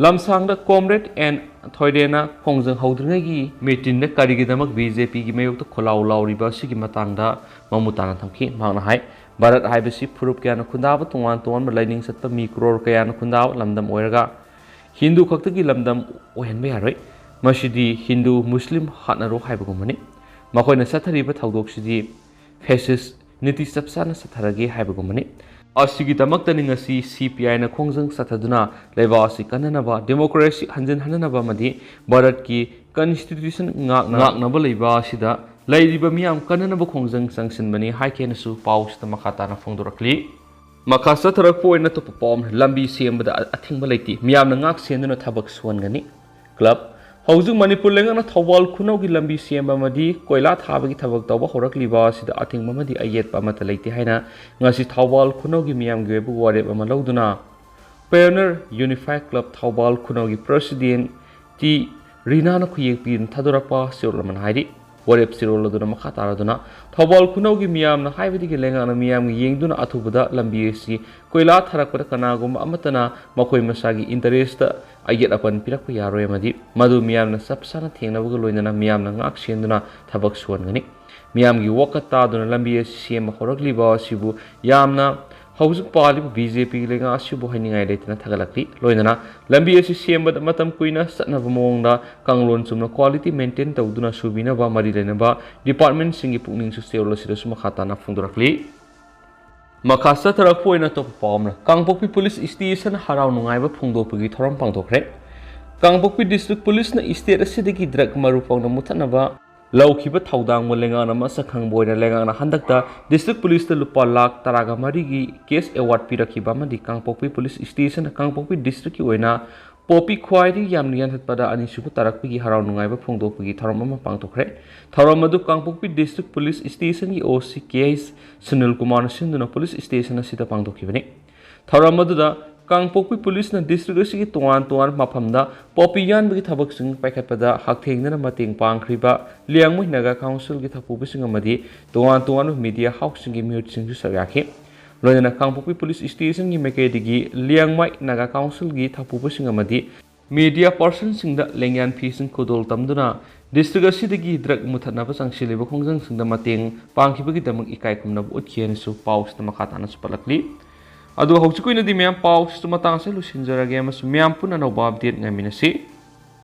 ꯂꯝꯁꯥꯡꯗ ꯀꯣꯝꯔꯦꯗ ꯑꯦꯟ ꯊꯣꯏꯔꯦꯟꯅ ꯈꯣꯡꯖꯪ ꯍꯧꯗ꯭ꯔꯤꯉꯩꯒꯤ ꯃꯤꯇꯤꯟꯗ ꯀꯔꯤꯒꯤꯗꯃꯛ ꯕꯤ ꯖꯦ ꯄꯤꯒꯤ ꯃꯥꯌꯣꯛꯇ ꯈꯣꯜꯂꯥꯎ ꯂꯥꯎꯔꯤꯕ ꯑꯁꯤꯒꯤ ꯃꯇꯥꯡꯗ ꯃꯃꯨꯠ ꯇꯥꯅ ꯊꯝꯈꯤ꯫ ꯃꯍꯥꯛꯅ ꯍꯥꯏ, ꯚꯥꯔꯠ ꯍꯥꯏꯕꯁꯤ ꯐꯨꯔꯨꯞ ꯀꯌꯥꯅ ꯈꯨꯟꯗꯥꯕ, ꯇꯣꯉꯥꯟ ꯇꯣꯉꯥꯟꯕ ꯂꯥꯏꯅꯤꯡ ꯆꯠꯄ ꯃꯤ ꯀ꯭ꯔꯣꯔ ꯀꯌꯥꯅ ꯈꯨꯟꯗꯥꯕ ꯂꯝꯗꯝ ꯑꯣꯏꯔꯒ ꯍꯤꯟꯗꯨ ꯈꯛꯇꯒꯤ ꯂꯝꯗꯝ ꯑꯣꯏꯍꯟꯕ ꯌꯥꯔꯣꯏ꯫ ꯃꯁꯤꯗꯤ ꯍꯤꯟꯗꯨ ꯃꯨꯁꯂꯤꯝ ꯍꯥꯠꯅꯔꯣ ꯍꯥꯏꯕꯒꯨꯝꯕꯅꯤ꯫ ꯃꯈꯣꯏꯅ ꯆꯠꯊꯔꯤꯕ ꯊꯧꯗꯣꯛꯁꯤꯗꯤ ꯐꯦꯁꯤꯁ ꯅꯤꯇꯤ ꯆꯞ ꯆꯥꯅ ꯆꯠꯊꯔꯒꯦ ꯍꯥꯏꯕꯒꯨꯝꯕꯅꯤ꯫ ꯑꯁꯤꯒꯤꯗꯃꯛꯇꯅꯤ ꯉꯁꯤ ꯁꯤ ꯄꯤ ꯑꯥꯏꯅ ꯈꯣꯡꯖꯪ ꯆꯠꯊꯗꯨꯅ ꯂꯩꯕꯥꯛ ꯑꯁꯤ ꯀꯟꯅꯅꯕ, ꯗꯦꯃꯣꯀ꯭ꯔꯦꯁꯤ ꯍꯟꯖꯤꯟꯍꯟꯅꯕ ꯑꯃꯗꯤ ꯚꯥꯔꯠꯀꯤ ꯀꯟꯁꯇꯤꯇ꯭ꯌꯨꯁꯟ ꯉꯥꯛꯅ-, ꯉꯥꯛꯅꯕ ꯂꯩꯕ ꯑꯁꯤꯗ ꯂꯩꯔꯤꯕ ꯃꯤꯌꯥꯝ ꯀꯟꯅꯅꯕ ꯈꯣꯡꯖꯪ ꯆꯪꯁꯤꯟꯕꯅꯤ ꯍꯥꯏꯈꯤꯅꯁꯨ ꯄꯥꯎꯁꯤꯗ ꯃꯈꯥ ꯇꯥꯅ ꯐꯣꯡꯗꯣꯔꯛꯂꯤ꯫ ꯃꯈꯥ ꯆꯠꯊꯔꯛꯄ ꯑꯣꯏꯅ ꯑꯇꯣꯞꯄ ꯄꯥꯎ ꯑꯃꯅ ꯂꯝꯕꯤ ꯁꯦꯝꯕꯗ ꯑ-, ꯑꯊꯤꯡꯕ ꯂꯩꯇꯦ, ꯃꯤꯌꯥꯝꯅ ꯉꯥꯛ ꯁꯦꯟꯗꯨꯅ ꯊꯕꯛ ꯁꯨꯍꯟꯒꯅꯤ꯫ ꯀ꯭ꯂꯕ꯫ ꯍꯧꯖꯤꯛ ꯃꯅꯤꯄꯨꯔ ꯂꯩꯉꯥꯛꯅ ꯊꯧꯕꯥꯜ ꯈꯨꯅꯧꯒꯤ ꯂꯝꯕꯤ ꯁꯦꯝꯕ ꯑꯃꯗꯤ ꯀꯣꯏꯂꯥ ꯊꯥꯕꯒꯤ ꯊꯕꯛ ꯇꯧꯕ ꯍꯧꯔꯛꯂꯤꯕ ꯑꯁꯤꯗ ꯑꯊꯤꯡꯕ ꯑꯃꯗꯤ ꯑꯌꯦꯠꯄ ꯑꯃꯠꯇ ꯂꯩꯇꯦ ꯍꯥꯏꯅ ꯉꯁꯤ ꯊꯧꯕꯥꯜ ꯈꯨꯅꯧꯒꯤ ꯃꯤꯌꯥꯝꯒꯤ ꯑꯣꯏꯕ ꯋꯥꯔꯦꯞ ꯑꯃ ꯂꯧꯗꯨꯅ Pioneer Unified Club ꯊꯧꯕꯥꯜ ꯈꯨꯅꯧꯒꯤ president ꯇꯤ ꯔꯤꯅꯥꯅ ꯈꯨꯌꯦꯛ ꯄꯤꯗꯨꯅ ꯊꯥꯗꯣꯔꯛꯄ ꯆꯦꯔꯣꯜ ꯑꯃꯅ ꯍꯥꯏꯔꯤ꯫ ꯋꯥꯔꯦꯞ ꯆꯦꯔꯣꯜ ꯑꯗꯨꯅ ꯃꯈꯥ ꯇꯥꯔꯗꯨꯅ ꯊꯧꯕꯥꯜ ꯈꯨꯅꯧꯒꯤ ꯃꯤꯌꯥꯝꯅ ꯍꯥꯏꯕꯗꯒꯤ ꯂꯩꯉꯥꯛꯅ ꯃꯤꯌꯥꯝꯒꯤ ꯌꯦꯡꯗꯨꯅ ꯑꯊꯨꯕꯗ ꯂꯝꯕꯤ ꯑꯁꯤ ꯀꯣꯏꯂꯥ ꯊꯥꯔꯛꯄꯗ ꯀꯅꯥꯒꯨꯝꯕ ꯑꯃꯠꯇꯅ ꯃꯈꯣꯏ ꯃꯁꯥꯒꯤ interest ꯑꯌꯦꯠ ꯑꯄꯟ ꯄꯤꯔꯛꯄ ꯌꯥꯔꯣꯏ ꯑꯃꯗꯤ ꯃꯗꯨ ꯃꯤꯌꯥꯝꯅ ꯆꯞ ꯆꯥꯅ ꯊꯦꯡꯅꯕꯒ ꯂꯣꯏꯅꯅ ꯃꯤꯌꯥꯝꯅ ꯉꯥꯛ ꯁꯦꯟꯗꯨꯅ ꯊꯕꯛ ꯁꯨꯍꯟꯒꯅꯤ꯫ ꯃꯤꯌꯥꯝꯒꯤ ꯋꯥꯀꯠ ꯇꯥꯗꯨꯅ ꯂꯝꯕꯤ ꯑꯁꯤ ꯁꯦꯝꯕ ꯍꯧꯔꯛꯂꯤꯕ ꯑꯁꯤꯕꯨ ꯌꯥꯝꯅ ꯍꯧꯖꯤꯛ ꯄꯥꯜꯂꯤꯕ ꯕꯤ ꯖꯦ ꯄꯤꯒꯤ ꯂꯩꯉꯥꯛ ꯑꯁꯤꯕꯨ ꯍꯥꯏꯅꯤꯡꯉꯥꯏ ꯂꯩꯇꯅ ꯊꯥꯒꯠꯂꯛꯂꯤ꯫ ꯂꯣꯏꯅꯅ ꯂꯝꯕꯤ ꯑꯁꯤ ꯁꯦꯝꯕꯗ ꯃꯇꯝ ꯀꯨꯏꯅ ꯆꯠꯅꯕ ꯃꯑꯣꯡꯗ ꯀꯥꯡꯂꯣꯟ ꯆꯨꯝꯅ quality maintain ꯇꯧꯗꯨꯅ ꯁꯨꯕꯤꯅꯕ ꯃꯔꯤ ꯂꯩꯅꯕ departmentꯁꯤꯡꯒꯤ ꯄꯨꯛꯅꯤꯡꯁꯨ ꯆꯦꯔꯣꯜ ꯑꯁꯤꯗꯁꯨ ꯃꯈꯥ ꯇꯥꯅ ꯐꯣꯡꯗꯣꯔꯛꯂꯤ꯫ ꯃꯈꯥ ꯆꯠꯊꯔꯛꯄ ꯑꯣꯏꯅ ꯑꯇꯣꯞꯄ ꯄꯥꯎ ꯑꯃꯅ ꯀꯥꯡꯄꯣꯛꯄꯤ ꯄꯨꯂꯤꯁ ꯁ꯭ꯇꯦꯁꯟ ꯍꯔꯥꯎ ꯅꯨꯡꯉꯥꯏꯕ ꯐꯣꯡꯗꯣꯛꯄꯒꯤ ꯊꯧꯔꯝ ꯄꯥꯡꯊꯣꯛꯈ꯭ꯔꯦ꯫ ꯀꯥꯡꯄꯣꯛꯄꯤ ꯗꯤꯁꯇ꯭ꯔꯤꯛ ꯄꯨꯂꯤꯁꯅ ꯁ꯭ꯇꯦꯠ ꯑꯁꯤꯗꯒꯤ ꯗ꯭ꯔꯒ ꯃꯔꯨ ꯐꯪꯅ ꯃꯨꯊꯠꯅꯕ ꯂꯧꯈꯤꯕ ꯊꯧꯗꯥꯡꯕꯨ ꯂꯩꯉꯥꯛꯅ ꯃꯁꯛ ꯈꯪꯕ ꯑꯣꯏꯅ ꯂꯩꯉꯥꯛꯅ ꯍꯟꯗꯛꯇ ꯗꯤꯁꯇ꯭ꯔꯤꯛ ꯄꯨꯂꯤꯁꯇ ꯂꯨꯄꯥ ꯂꯥꯈ ꯇꯔꯥꯒ ꯃꯔꯤꯒꯤ cash award ꯄꯤꯔꯛꯈꯤꯕ ꯑꯃꯗꯤ ꯀꯥꯡꯄꯣꯛꯄꯤ ꯄꯨꯂꯤꯁ ꯁ꯭ꯇꯦꯁꯟꯅ ꯀꯥꯡꯄꯣꯛꯄꯤ ꯗꯤꯁꯇ꯭ꯔꯤꯛꯀꯤ ꯑꯣꯏꯅ ꯄꯣꯄꯤ ꯈ꯭ꯋꯥꯏꯗꯒꯤ ꯌꯥꯝꯅ ꯌꯥꯟꯊꯠꯄꯗ ꯑꯅꯤꯁꯨꯕ ꯇꯥꯔꯛꯄꯒꯤ ꯍꯔꯥꯎ ꯅꯨꯡꯉꯥꯏꯕ ꯐꯣꯡꯗꯣꯛꯄꯒꯤ ꯊꯧꯔꯝ ꯑꯃ ꯄꯥꯡꯊꯣꯛꯈ꯭ꯔꯦ꯫ ꯊꯧꯔꯝ ꯑꯗꯨ ꯀꯥꯡꯄꯣꯛꯄꯤ ꯗꯤꯁꯇ꯭ꯔꯤꯛ ꯄꯨꯂꯤꯁ ꯁ꯭ꯇꯦꯁꯟꯒꯤ ꯑꯣ ꯁꯤ ꯀꯦ ꯑꯩꯆ ꯁꯨꯅꯤꯜ ꯀꯨꯃꯥꯔꯅ ꯁꯤꯟꯗꯨꯅ ꯄꯨꯂꯤꯁ ꯁ꯭ꯇꯦꯁꯟ ꯑꯁꯤꯗ ꯄꯥꯡꯊꯣꯛꯈꯤꯕꯅꯤ꯫ ꯊꯧꯔꯝ ꯑꯗꯨꯗ ꯀꯥꯡꯄꯣꯛꯄꯤ ꯄꯨꯂꯤꯁꯅ ꯗꯤꯁꯇ꯭ꯔꯤꯛ ꯑꯁꯤꯒꯤ ꯇꯣꯉꯥꯟ ꯇꯣꯉꯥꯟꯕ ꯃꯐꯝꯗ ꯄꯣꯄꯤ ꯌꯥꯟꯕꯒꯤ ꯊꯕꯛꯁꯤꯡ ꯄꯥꯏꯈꯠꯄꯗ ꯍꯛꯊꯦꯡꯅꯅ ꯃꯇꯦꯡ ꯄꯥꯡꯈ꯭ꯔꯤꯕ ꯂꯤꯌꯥꯡꯃꯩ ꯅꯥꯒꯥ ꯀꯥꯎꯟꯁꯤꯜꯒꯤ ꯊꯧꯄꯨꯕꯁꯤꯡ ꯑꯃꯗꯤ ꯇꯣꯉꯥꯟ ꯇꯣꯉꯥꯟꯕ ꯃꯤꯗꯤꯌꯥ ꯍꯥꯎꯁꯁꯤꯡꯒꯤ ꯃꯤꯍꯨꯠꯁꯤꯡꯁꯨ ꯁꯔꯨꯛ ꯌꯥꯈꯤ꯫ ꯂꯣꯏꯅꯅ ꯀꯥꯡꯄꯣꯛꯄꯤ ꯄꯨꯂꯤꯁ ꯁ꯭ꯇꯦꯁꯟꯒꯤ ꯃꯥꯏꯀꯩꯗꯒꯤ ꯂꯤꯌꯥꯡꯃꯩ ꯅꯥꯒꯥ ꯀꯥꯎꯟꯁꯤꯜꯒꯤ ꯊꯧꯄꯨꯕꯁꯤꯡ ꯑꯃꯗꯤ ꯃꯤꯗꯤꯌꯥ ꯄꯥꯔꯁꯟꯁꯤꯡꯗ ꯂꯦꯡꯌꯥꯟ ꯐꯤꯁꯤꯡ ꯈꯨꯗꯣꯜ ꯇꯝꯗꯨꯅ ꯗꯤꯁꯇ꯭ꯔꯤꯛ ꯑꯁꯤꯗꯒꯤ ꯗ꯭ꯔꯒ ꯃꯨꯊꯠꯅꯕ ꯆꯪꯁꯤꯜꯂꯤꯕ ꯈꯣꯡꯖꯪꯁꯤꯡꯗ ꯃꯇꯦꯡ ꯄꯥꯡꯈꯤꯕꯒꯤ ꯗꯃꯛ ꯏꯀꯥꯏ ꯈꯨꯝꯅꯕ ꯎꯠꯈꯤ ꯍꯥꯏꯅꯁꯨ ꯄꯥꯎꯁꯤꯗ ꯃꯈꯥ ꯇꯥꯅ ꯆꯨꯞꯄꯠꯂꯛꯂꯤ꯫ ꯑꯗꯨꯒ ꯍꯧꯖꯤꯛꯀꯤ ꯑꯣꯏꯅꯗꯤ ꯃꯌꯥꯝ ꯄꯥꯎꯁꯤꯁꯨ ꯃꯇꯥꯡ ꯑꯁꯤꯗ ꯂꯣꯏꯁꯤꯟꯖꯔꯒꯦ ꯑꯃꯁꯨꯡ ꯃꯌꯥꯝ ꯄꯨꯟꯅ ꯑꯅꯧꯕ update ꯉꯥꯏꯃꯤꯟꯅꯁꯤ꯫